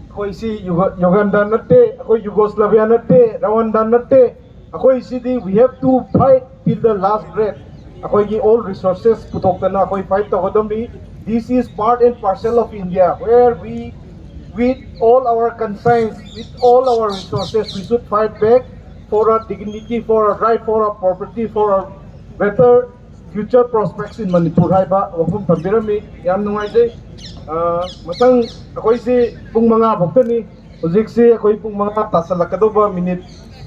ꯑꯩꯈꯣꯏ ꯁꯤ ꯌꯨꯒ-, ꯌꯨꯒꯥꯟꯗꯥ ꯅꯠꯇꯦ, ꯑꯩꯈꯣꯏ ꯌꯨꯒꯣꯁꯂꯥꯚꯤꯌꯥ ꯅꯠꯇꯦ, ꯔꯋꯥꯟꯗꯥ ꯅꯠꯇꯦ, ꯑꯩꯈꯣꯏ ꯁꯤꯗꯤ we have to fight till the last breath꯫ ꯑꯩꯈꯣꯏꯒꯤ all resources ꯄꯨꯊꯣꯛꯇꯅ ꯑꯩꯈꯣꯏ fight ꯇꯧꯒꯗꯕꯅꯤ. This is part and parcel of India, where we, with all our conscience, with all our resources, we should fight back for our dignity, for our right, for our property, for our better future prospects in Manipur ꯍꯥꯏꯕ ꯋꯥꯐꯝ ꯊꯝꯕꯤꯔꯝꯃꯤ꯫ ꯌꯥꯝ ꯅꯨꯡꯉꯥꯏꯖꯩ꯫ ꯑ, ꯃꯊꯪ ꯑꯩꯈꯣꯏꯁꯤ ꯄꯨꯡ ꯃꯉꯥ ꯐꯥꯎꯗꯅꯤ꯫ ꯍꯧꯖꯤꯛꯁꯤ ꯑꯩꯈꯣꯏ ꯄꯨꯡ ꯃꯉꯥ ꯇꯥꯁꯜꯂꯛꯀꯗꯧꯕ ꯃꯤꯅꯤꯠ